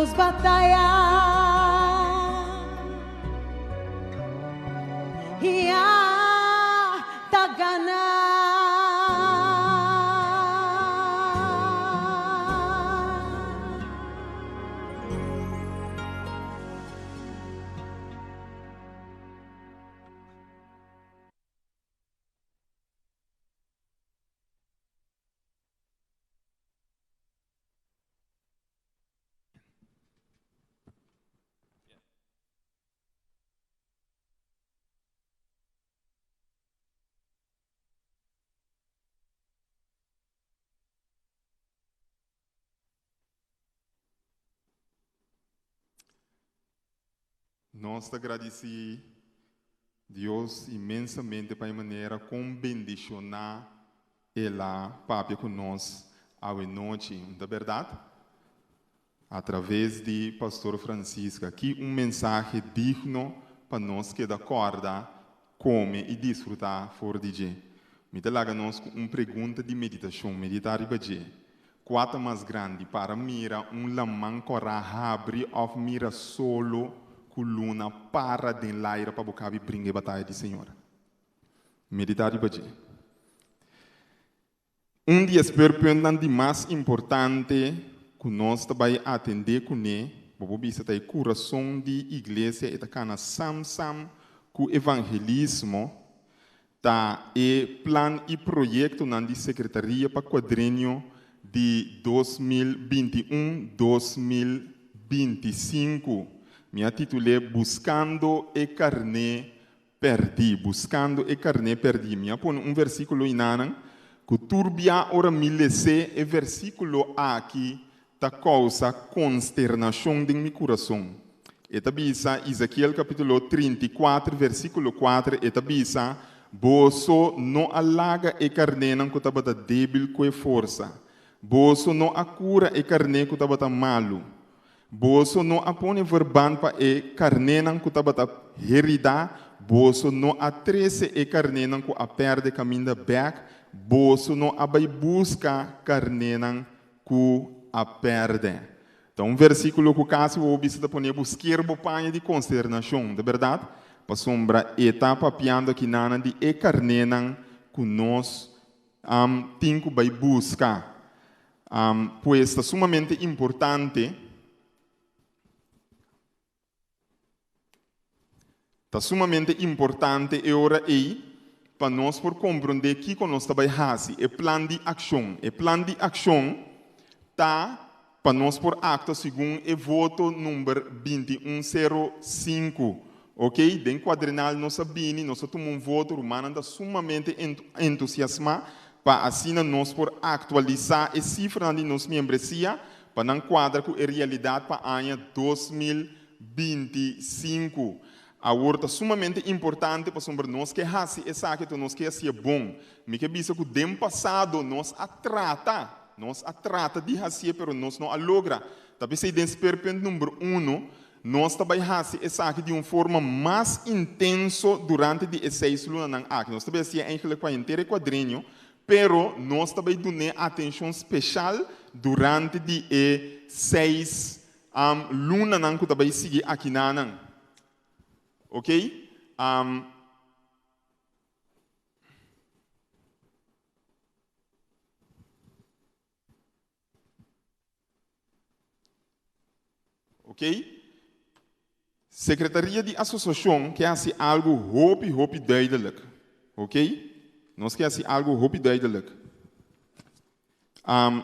[SPEAKER 1] Nos bataya ya ta ganá.
[SPEAKER 14] Nos ta gradisí Dios inmensamente pa e manera kon bendishoná El a papia ku nos awe nochi, no ta bèrdat? Atraves di Pastor Francisca, ki un mensahe digno pa nos keda kòrda, kome i disfrutá for di dje. Mi ta laga nos ku un pregunta di meditashon, meditá riba dje. Kua ta mas grandi, para mira un laman kòrá habri òf mira solo ku luna para den laira pa bo kabi bringa e bataya di Señor? Meditá riba dje. Un di e speurpuntnan di mas importante ku nos ta bai atendé kuné, bo por bisa ta e kurason di iglesia, e ta kana sam sam ku evangelismo, ta e plan i proyektonan di Sekretaria pa kuadrenio di 2021, 2025. Mi a titul'é Buskando e karné pèrdí, Buskando e karné pèrdí. Mi a pone un versíkulo einanan ku tur bia ora mi les'é e versíkulo aki ta kousa konsternashon den mi kurason. E ta bisa, Ezekiel kapítulo 34, versíkulo 4, e ta bisa, Boso no a laga e karnénan ku tabata débil ku e forsa. Boso no a kura e karné ku tabata malu. Boso no a pone verband pa e karnénan ku tabata heridá, boso no a trese e karnénan ku a pèrdè kaminda bèk, boso no a bai buska karnénan ku a pèrdè. Ta un versíkulo ku kasi bo bisa ta pone bo sker bo paña di konsternashon, ta bèrdat? Pasobra e ta papiando akinanan di e karnénan ku nos tin ku bai buska. Pues ta sumamente importante Ta sumamente importante e ora ei pa nos por komprondé kiko nos ta bai hasi, e plan di akshon. E plan di akshon ta pa nos por aktua segun e voto number 2105. Oke, den kuadrenal nos a bini, nos a tuma un voto, rumannan ta sumamente entusiasmá pa asina nos por aktualisá e sifranan di nos miembresia pa nan kuadra ku e realidat pa aña 2025. Awor ta sumamente importante pasobra nos ke hasi esaki enton nos ke hasié bon. Mi ke bisa ku den pasado nos a trata, nos a trata di hasié pero nos no a logra. Ta p'esei den speerpunt number uno nos ta bai hasi esaki di un forma mas intenso durante di e seis lunanan aki. Nos ta bai hasié eigenlijk pa henter e kuadrenio Pero nos ta bai dun'é atenshon speshal durante di e seis lunanan ku ta bai sigui akinanan. Ok? Ok? Secretaria di asociacion ke hasi algo hopi hopi duidelijk. Ok? Nos ke hasi algo hopi duidelijk. Um,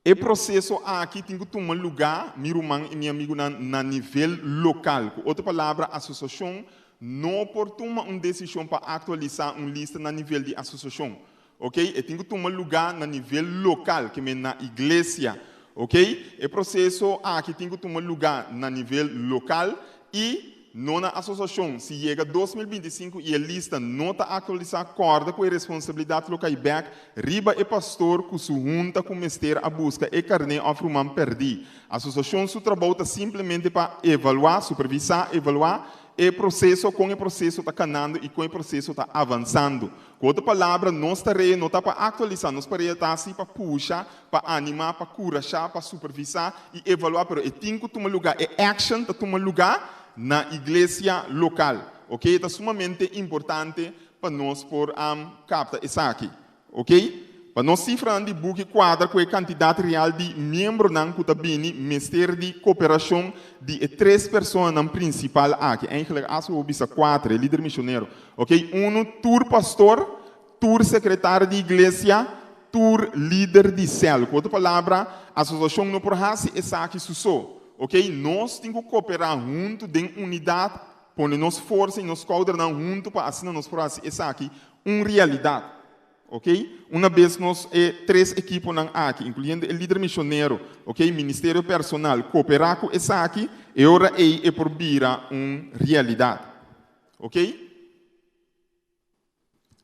[SPEAKER 14] e proceso aki tin ku tuma lugar, mi ruman i mi amigunan, na nivel lokal. Ku otro palabra, asociacion no por tuma un decision pa actualisa un lista na nivel di asociacion. Ok, e tin ku tuma lugá na nivel lokal, ke men na iglesia. Ok, e proseso aki tin ku tuma lugá na nivel lokal i
[SPEAKER 19] no na asosiashon. Si yega 2025 i e lista no ta aktualisá, kòrda ku e responsabilidat lo kai bèk riba e pastor ku su hunta ku mester a buska e karné òf ruman pèrdí. Asosiashon su trabou ta simplemente pa evaluá, supervisá, evaluá, e proseso, kon e proseso ta kanando i kon e proseso ta avansando. Ku otro palabra, nos tarea no ta pa aktualisá, nos tarea ta si pa pusha, pa animá, pa kurashá, pa supervisá i evaluá, pero e tin ku tuma lugá, e action ta tuma lugá na iglesia lokal. Ok, e ta sumamente importante pa nos por kapta esaki. Ok, pa nos sifranan di buki kuadra ku e kantidat real di miembronan ku ta bini mester di koperashon di e tres personanan prinsipal aki. Eigenlijk as bo bisa kuater, e lider mishonero. Ok, unu, tur pastor, tur sekretario di iglesia, tur lider di sèl. Ku otro palabra, asosiashon no por hasi esaki su so. Ok, nos tin ku koperá huntu den unidat, pone nos forsa i nos skoudernan huntu pa asina nos por hasi esaki un realidat. Ok? Una bes nos e tres ekiponan aki, inkluyendo e lider mishonero, ok, ministerio personal, koperá ku esaki, e ora ei e por bira un realidat. Ok?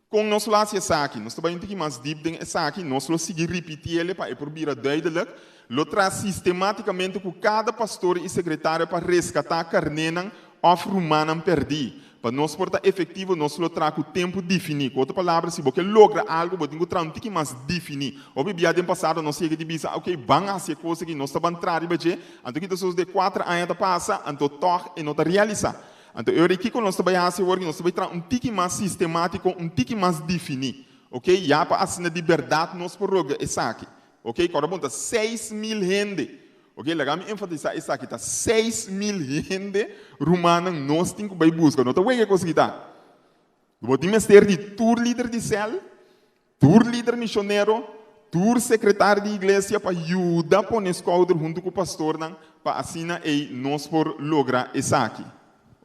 [SPEAKER 19] Kon nos lo hasi esaki? Nos ta bai un tiki mas dip den esaki, nos lo sigui ripitiele pa e por bira duidelijk. Lo traha sistematikamente ku kada pastor i sekretario pa reskatá karnénan òf rumannan pèrdí. Pa nos por ta efektivo, nos lo traha ku tempu definí. Ku otro palabra, si bo ke logra algu, bo tin ku traha un tiki mas definí. Hopi bia den pasado nos yega di bisa, Oke, ban hasi e kos aki, nos ta ban traha riba dje. Anto kita sosodé kuater aña ta pasa, anto tòg e no ta realisá. Anto e ora ei kiko nos ta bai hasi awor? Nos ta bai traha un tiki mas sistemátiko, un tiki mas definí. Oke, ya pa asina di bèrdat nos por logra esaki. Oke, kòrda bon, ta 6000 hende. Oke, laga mi enfatisá esaki, ta 6000 hende, rumannan, nos tin ku bai buska. No ta wega e kos aki ta. Bo tin mester di tur lider di sèl, tur lider mishonero, tur sekretario di iglesia pa yuda pone skouder huntu ku pastornan pa asina ei nos por logra esaki.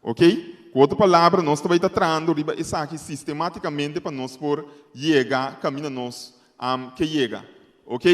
[SPEAKER 19] Oke? Ku otro palabra, nos ta bai ta trahando riba esaki sistematikamente pa nos por yega kaminda nos Am ke yega. Ok.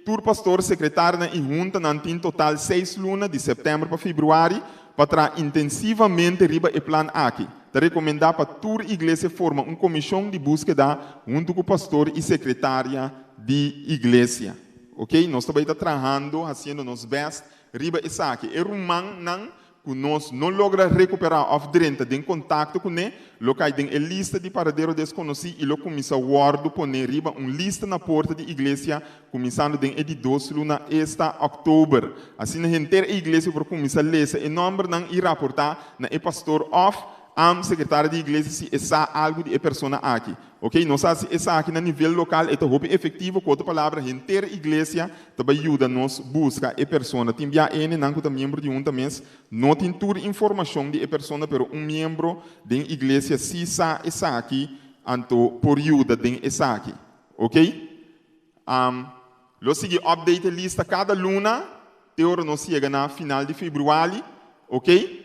[SPEAKER 19] Tur pastor, sekretarionan i huntanan tin total seis luna, di sèptèmber pa febrüari, pa traha intensivamente riba e plan aki. Ta rekomendá pa tur iglesia forma un komishon di búskeda huntu ku pastor i sekretaria di iglesia. Ok. Nos ta bai ta trahando, hasiendo nos bèst riba esaki. E rumannan ku nos no logra rekuperá òf drenta den kontakto kuné, lo kai den e lista di paradero deskonosí i lo kuminsá wòrdu poné riba un lista na porta di iglesia kuminsando den e di dos luna, esta òktober. Asina henter e iglesia por kuminsá lesa e nòmbernan i raportá na e pastor òf Am sekretario di iglesia si e sa algu di e persona aki. Ok, nos hasi esaki na nivel lokal, e ta hopi efektivo, ku otro palabra henter iglesia ta bai yuda nos buska e persona. Tin bia hendenan ku ta miembro di hunta mes no tin tur informashon di e persona, pero un miembro den iglesia si sa esaki, anto por yuda den esaki. Ok, am lo sigui update e lista kada luna te ora nos yega na final di februari. Ok.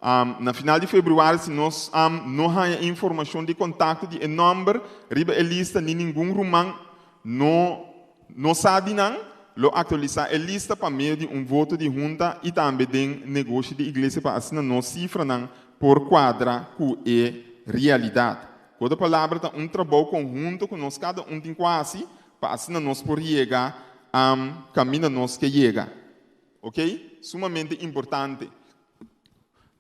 [SPEAKER 19] Na final di februari si nos no haña informashon di kontakto di e nòmber riba e lista ni ningun ruman no no sa di nan, lo aktualisá e lista pa medio di un voto di hunta i tambe den negoshi di iglesia pa asina nos sifranan por kuadra ku e realidat. Ku otro palabra ta un trabou konhunto ku nos kada un tin ku hasi pa asina nos por yega kaminda nos ke yega. Ok? Sumamente importante.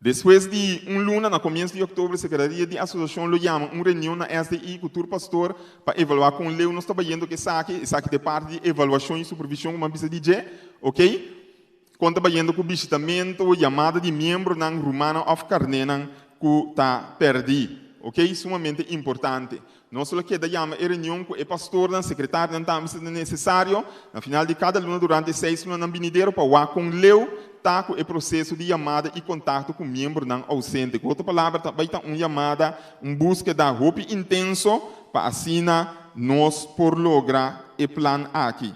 [SPEAKER 19] Despues di un luna, na komienso di òktober, Sekretaria di Asosiashon lo yama un reunion na SDI ku tur pastor pa evaluá kon leu nos ta bayendo ku esaki. Esaki ta e parti di evaluashon i supervishon ku mi a bisa di dje. Ok? Kon ta bayendo ku bishitamentu, yamada di miembronan, rumannan òf karnénan ku ta pèrdí. Ok? Sumamente importante. Nos lo keda yama e reunion ku e pastornan, sekretarionan tambe si ta nesesario, na final di kada luna durante e seis lunanan binidero pa wak kon leu ta ku e proseso di yamada i kontakto ku miembronan ousente. Ku otro palabra ta bai ta un yamada, un búskeda hopi intenso pa asina nos por logra e plan aki.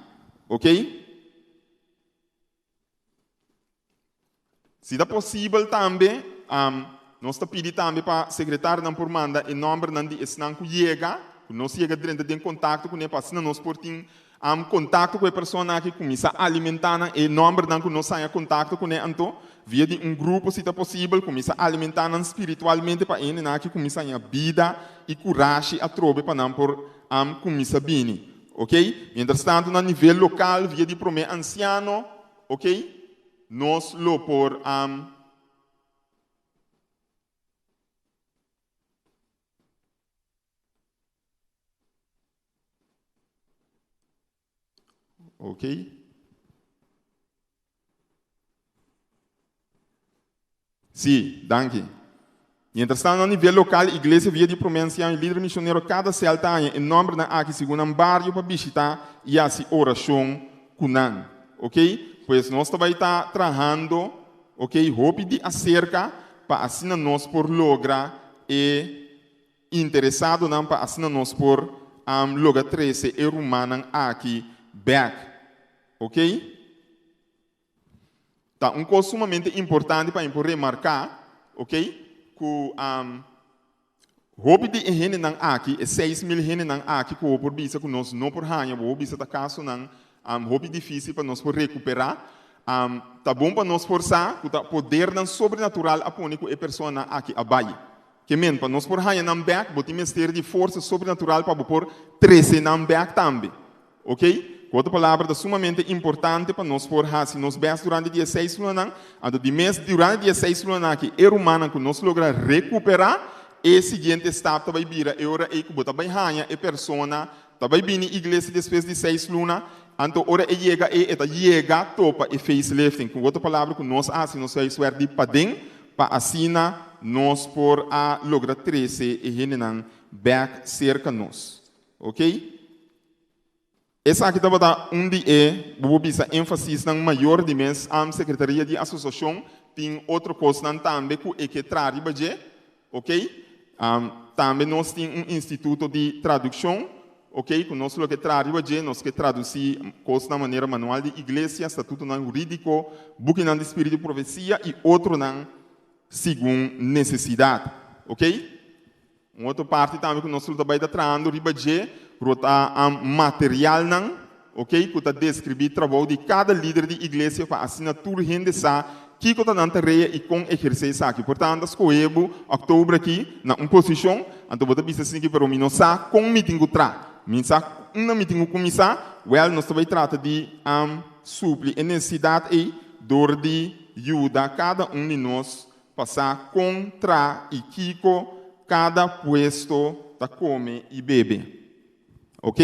[SPEAKER 19] Ok? Si ta posibel tambe, nos ta pidi tambe pa sekretarionan por manda e nòmbernan di esnan ku yega, ku nos yega drenta den kontakto kuné pa asina nos por tin Am kontakto ku e persona aki, kuminsá alimentá nan e nòmbernan ku nos haña kontakto kuné anto, via di un grupo si ta posibel, kuminsá alimentá nan spiritualmente pa e hendenan aki kuminsá haña bida i kurashi atrobe pa nan por am kuminsá bini. Ok? Mientras tanto na nivel lokal via di promé ansiano, ok, nos lo por am. Ok. Sí, danki. Mientras tanto, na nivel lokal, Iglesia Via di Promé Ansiano i Lider Misionero kada sèl ta haña e nòmbernan aki segun nan bario pa bishitá i hasi orashon ku nan. Ok? Pues nos ta bai ta trahando, ok, hopi di aserka pa asina nos por logra e interesadonan pa asina nos por logra trese e rumannan aki bek. Ok? Ta un kos sumamente importante pa mi por remarká, ok, ku hopi di e hendenan aki, e 6000 hendenan aki ku bo por bisa ku nos no por haña, bo por bisa ta kasonan hopi difísil pa nos por rekuperá. Ta bon pa nos por sa ku ta podernan sobrenatural a pone ku e personanan aki a bai. Ke men, pa nos por haña nan bèk, bo tin mester di forsa sobrenatural pa bo por trese nan bèk tambe. Ok? Ku otro palabra, ta sumamente importante pa nos por hasi nos bèst durante di e seis lunanan. Anto di mes, durante di e seis lunanan aki, e rumannan ku nos logra rekuperá, e siguiente stap ta bai bira e ora ei ku bo ta bai haña e persona ta bai bini iglesia despues di seis luna. Anto ora e yega ei, e ta yega topa e facelifting. Ku otro palabra, ku nos a hasi nos huiswerk di paden pa asina nos por a logra trese e hendenan bèk serka nos. Ok? Esaki tabata un di e, bo por bisa, énfasisnan mayor di mes am Sekretaria di Asosiashon. Tin otro kosnan tambe ku e ke traha riba dje. Ok? Tambe nos tin un instituto di tradukshon. Ok, ku nos lo ke traha riba dje, nos ke tradusí kosnan manera manual di iglesia, statutonan hurídiko, bukinan di spiritu profesia i otronan segun nesesidat. Ok? Un otro parti tambe ku nos lo ta bai ta trahando riba dje lo ta materialnan, ok, ku ta deskribí trabou di kada lider di iglesia pa asina tur hende sa kiko ta nan tarea i kon ehersé esaki. Por tanto, skohe bo òktober aki na un posishon, anto bo ta bisa asin'aki, pero mi no sa kon mi tin ku tra. Mi sa unda mi tin ku kuminsá. Wèl, nos ta bai trata di supli e nesesidat ei dor di yuda kada un di nos pa sa kon tra i kiko kada puesto ta kome i bebe. Ok?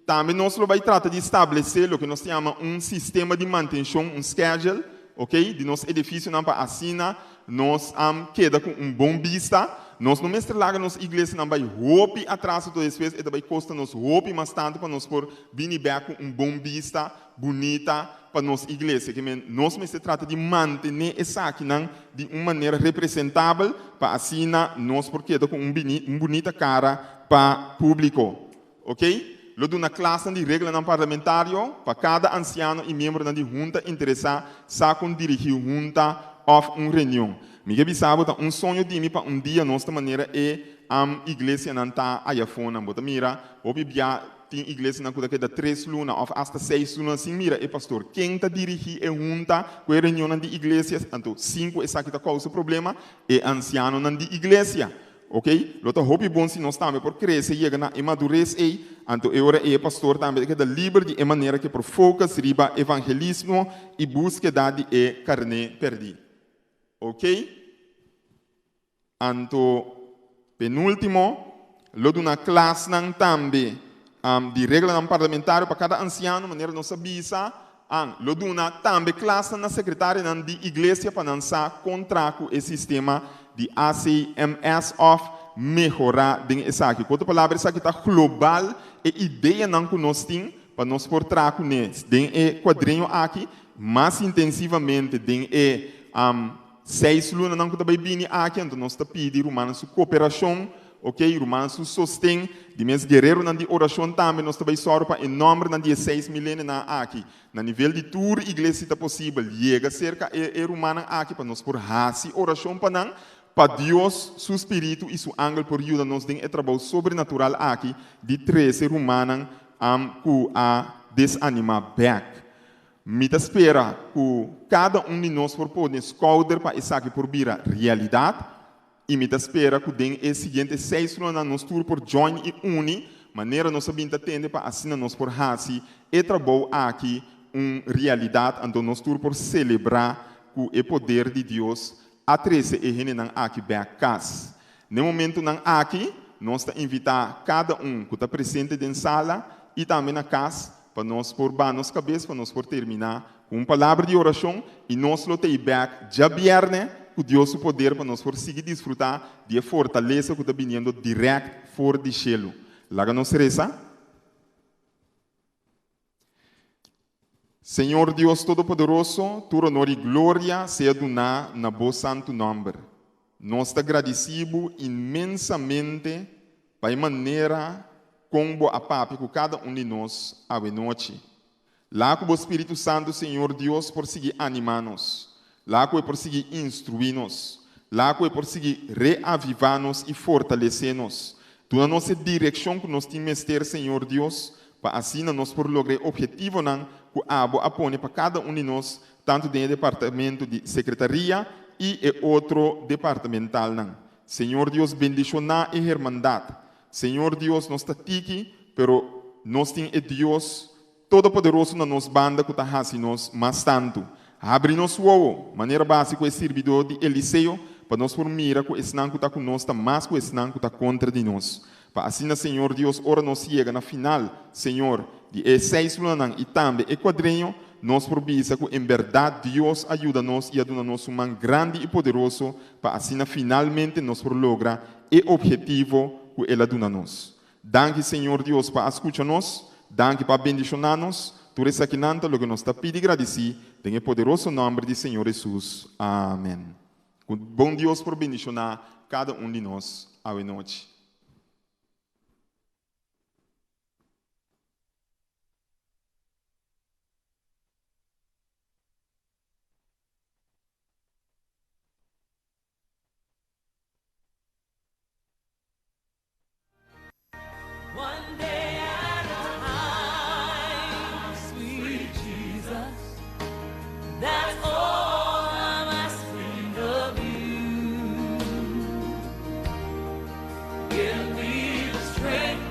[SPEAKER 19] Tambe nos lo bai trata di establesé loke nos ta yama un sistema di mantenshon, un schedule, ok, di nos edifisionan pa asina nos keda ku un bon bista. Nos no mester laga nos iglesianan bai hopi atras anto despues e ta bai kosta nos hopi mas tantu pa nos por bini bèk ku un bon bista bunita pa nos iglesia. Ke men nos mester trata di mantené esakinan di un manera representabel pa asina nos por keda ku un bunita kara pa públiko. Ok, lo duna klasnan di reglanan parlamentario pa kada ansiano i miembronan di hunta interesá sa kon dirigí hunta òf un reunion. Mi ke bisa bo ta un soño di mi pa un dia nos ta manera e am iglesianan ta ayafonan. Bo ta mira hopi bia tin iglesianan ku ta keda tres luna òf asta seis luna sin mira e pastor. Ken ta dirigí e hunta ku e reunionnan di iglesia? Anto sin ku esaki ta kousa problema, e ansianonan di iglesia. Ok, lo ta hopi bon si nos tambe por crece yega na e madurez ey, anto e ora ey e pastor tambe ta keda liber di e manera ke por focus riba evangelismo y buskeda di e carne perdi. Ok, anto penultimo, lo duna klasnan tambe di reglanan parlamentario pa cada anciano, manera nos a bisa, an lo duna tambe klasnan na secretarianan di iglesia pa nan sa con tra cu e sistema di ACMS of mehora den esaki. Cu otro palabra esaki ta global e ideanan cu nos tin pa nos por tra cune den e cuadreño aki mas intensivamente den e seis lunanan cu ta bay bini aki, anto nos ta pidi rumannan su cooperacion, ok, rumannan su sosten, di mes guereronan di oracion tambe nos ta bay sòru pa e nombernan di e seis milenenan aki, na nivel di tur iglesia si ta posibel, yega cerca e e rumannan aki pa nos por haci oracion pa nan, pa Dios su spiritu y su angel por yuda nos den e trabou sobrenatural aki di trece rumannan. ku a desanimá bèk. Mi ta spera ku kada un di nos por pone skouder pa esaki por bira realidat i mi ta spera ku den e siguiente seis lunanan nos tur por join i uni manera nos a bin ta tende pa asina nos por hasi e trabou aki un realidat anto nos tur por selebrá ku e poder di Dios a trese e hendenan aki bèk kas. N'e momentunan aki, nos ta invitá kada un ku ta presente den sala i tambe na kas pa nos por baha nos kabes pa nos por terminá ku un palabra di orashon i nos lo ta ei bèk djabièrnè ku Dios su poder pa nos por sigui disfrutá di e fortalesa ku ta biniendo dirèkt for di shelu. Laga nos resa. Señor Dios Todopoderoso, tur honor i gloria sea duná na Bo santu nòmber. Nos ta gradisí Bo inmensamente pa e manera kon Bo a papia ku kada un di nos awenochi. Laga ku Bo Spiritu Santu, Señor Dios, por sigui animá nos. Laga ku e por sigui instruí nos. Laga ku e por sigui reavivá nos i fortalesé nos. Duna nos e direkshon ku nos tin mester, Señor Dios, pa asina nos por logra e obhetivonan ku abo a pone pa kada un di nos, tantu den e departamento di sekretaria i e otro departamentalnan. Señor Dios bendishoná e hermandat. Señor Dios nos ta tiki, pero nos tin e Dios Todopoderoso na nos banda ku ta hasi nos mas tantu. Habri nos wowo, manera basi ku e sirbidó di Eliseo, pa nos por mira ku esnan ku ta ku nos ta mas ku esnan ku ta kontra di nos. Pa asina, Señor Dios, ora nos yega na final, Señor, di e seis lunanan i tambe e kuadreño, nos por bisa ku en bèrdat Dios a yuda nos i a duna nos un man grandi i poderoso pa asina finalmente nos por logra e ophetivo ku El a duna nos. Danki, Señor Dios, pa a skucha nos. Danki pa a bendishoná nos. Tur esakinan ta loke nos ta pidi gradisí den e poderoso nòmber di Señor Hesus. Amèn. Ku bon Dios por bendishoná kada un di nos awe nochi.
[SPEAKER 16] One day at a time, sweet Jesus, that's all I'm asking of you. Give me the strength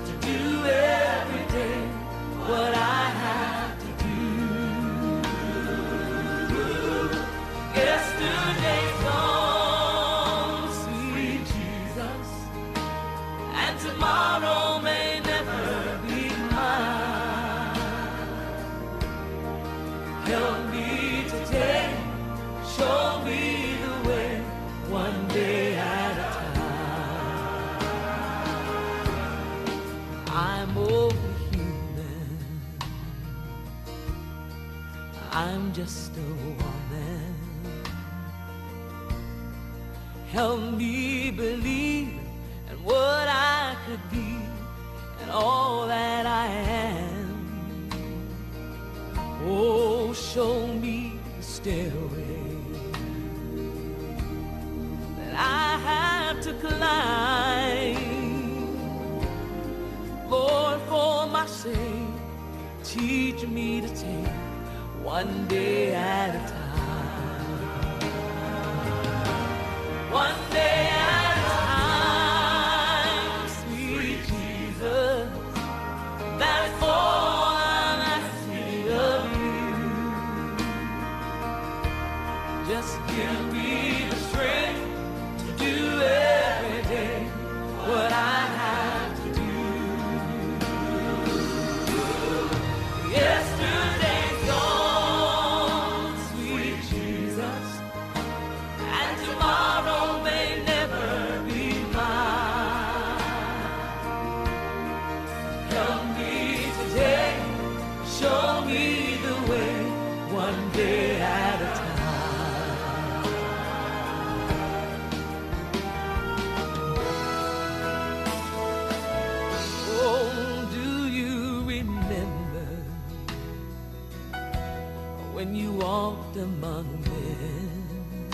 [SPEAKER 16] to do every day what I have to do. Yesterday's gone, sweet Jesus, and tomorrow may never be mine. Help me today, show me the way, one day at a time. I'm only human. I'm just a woman. Help me believe in what I could be and all that I am. Oh, show me the stairway that I have to climb. Lord, for my sake, teach me to take one day at a time. One day at a time, sweet Jesus. That's all I'm asking of you. Just give me the strength to do every day what I have to do. Yesterday's gone, sweet Jesus, and tomorrow may never be mine. Help me today, show me the way, one day at a time. Oh, do you remember when you walked among men?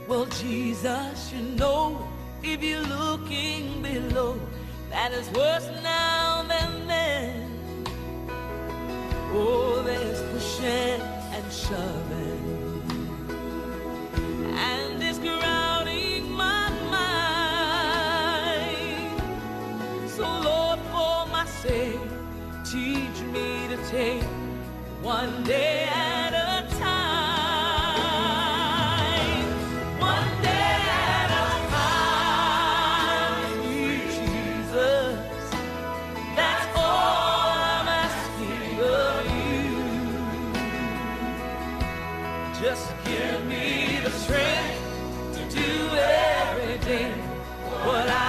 [SPEAKER 16] Well, Jesus, you know, if you're looking below, that is worse now than then. Oh, there's pushing and shoving, and it's crowding my mind. So, Lord, for my sake, teach me to take one day at a time. One day at a time, sweet Jesus. That's all I'm asking of you. Just give me the strength to do every day what I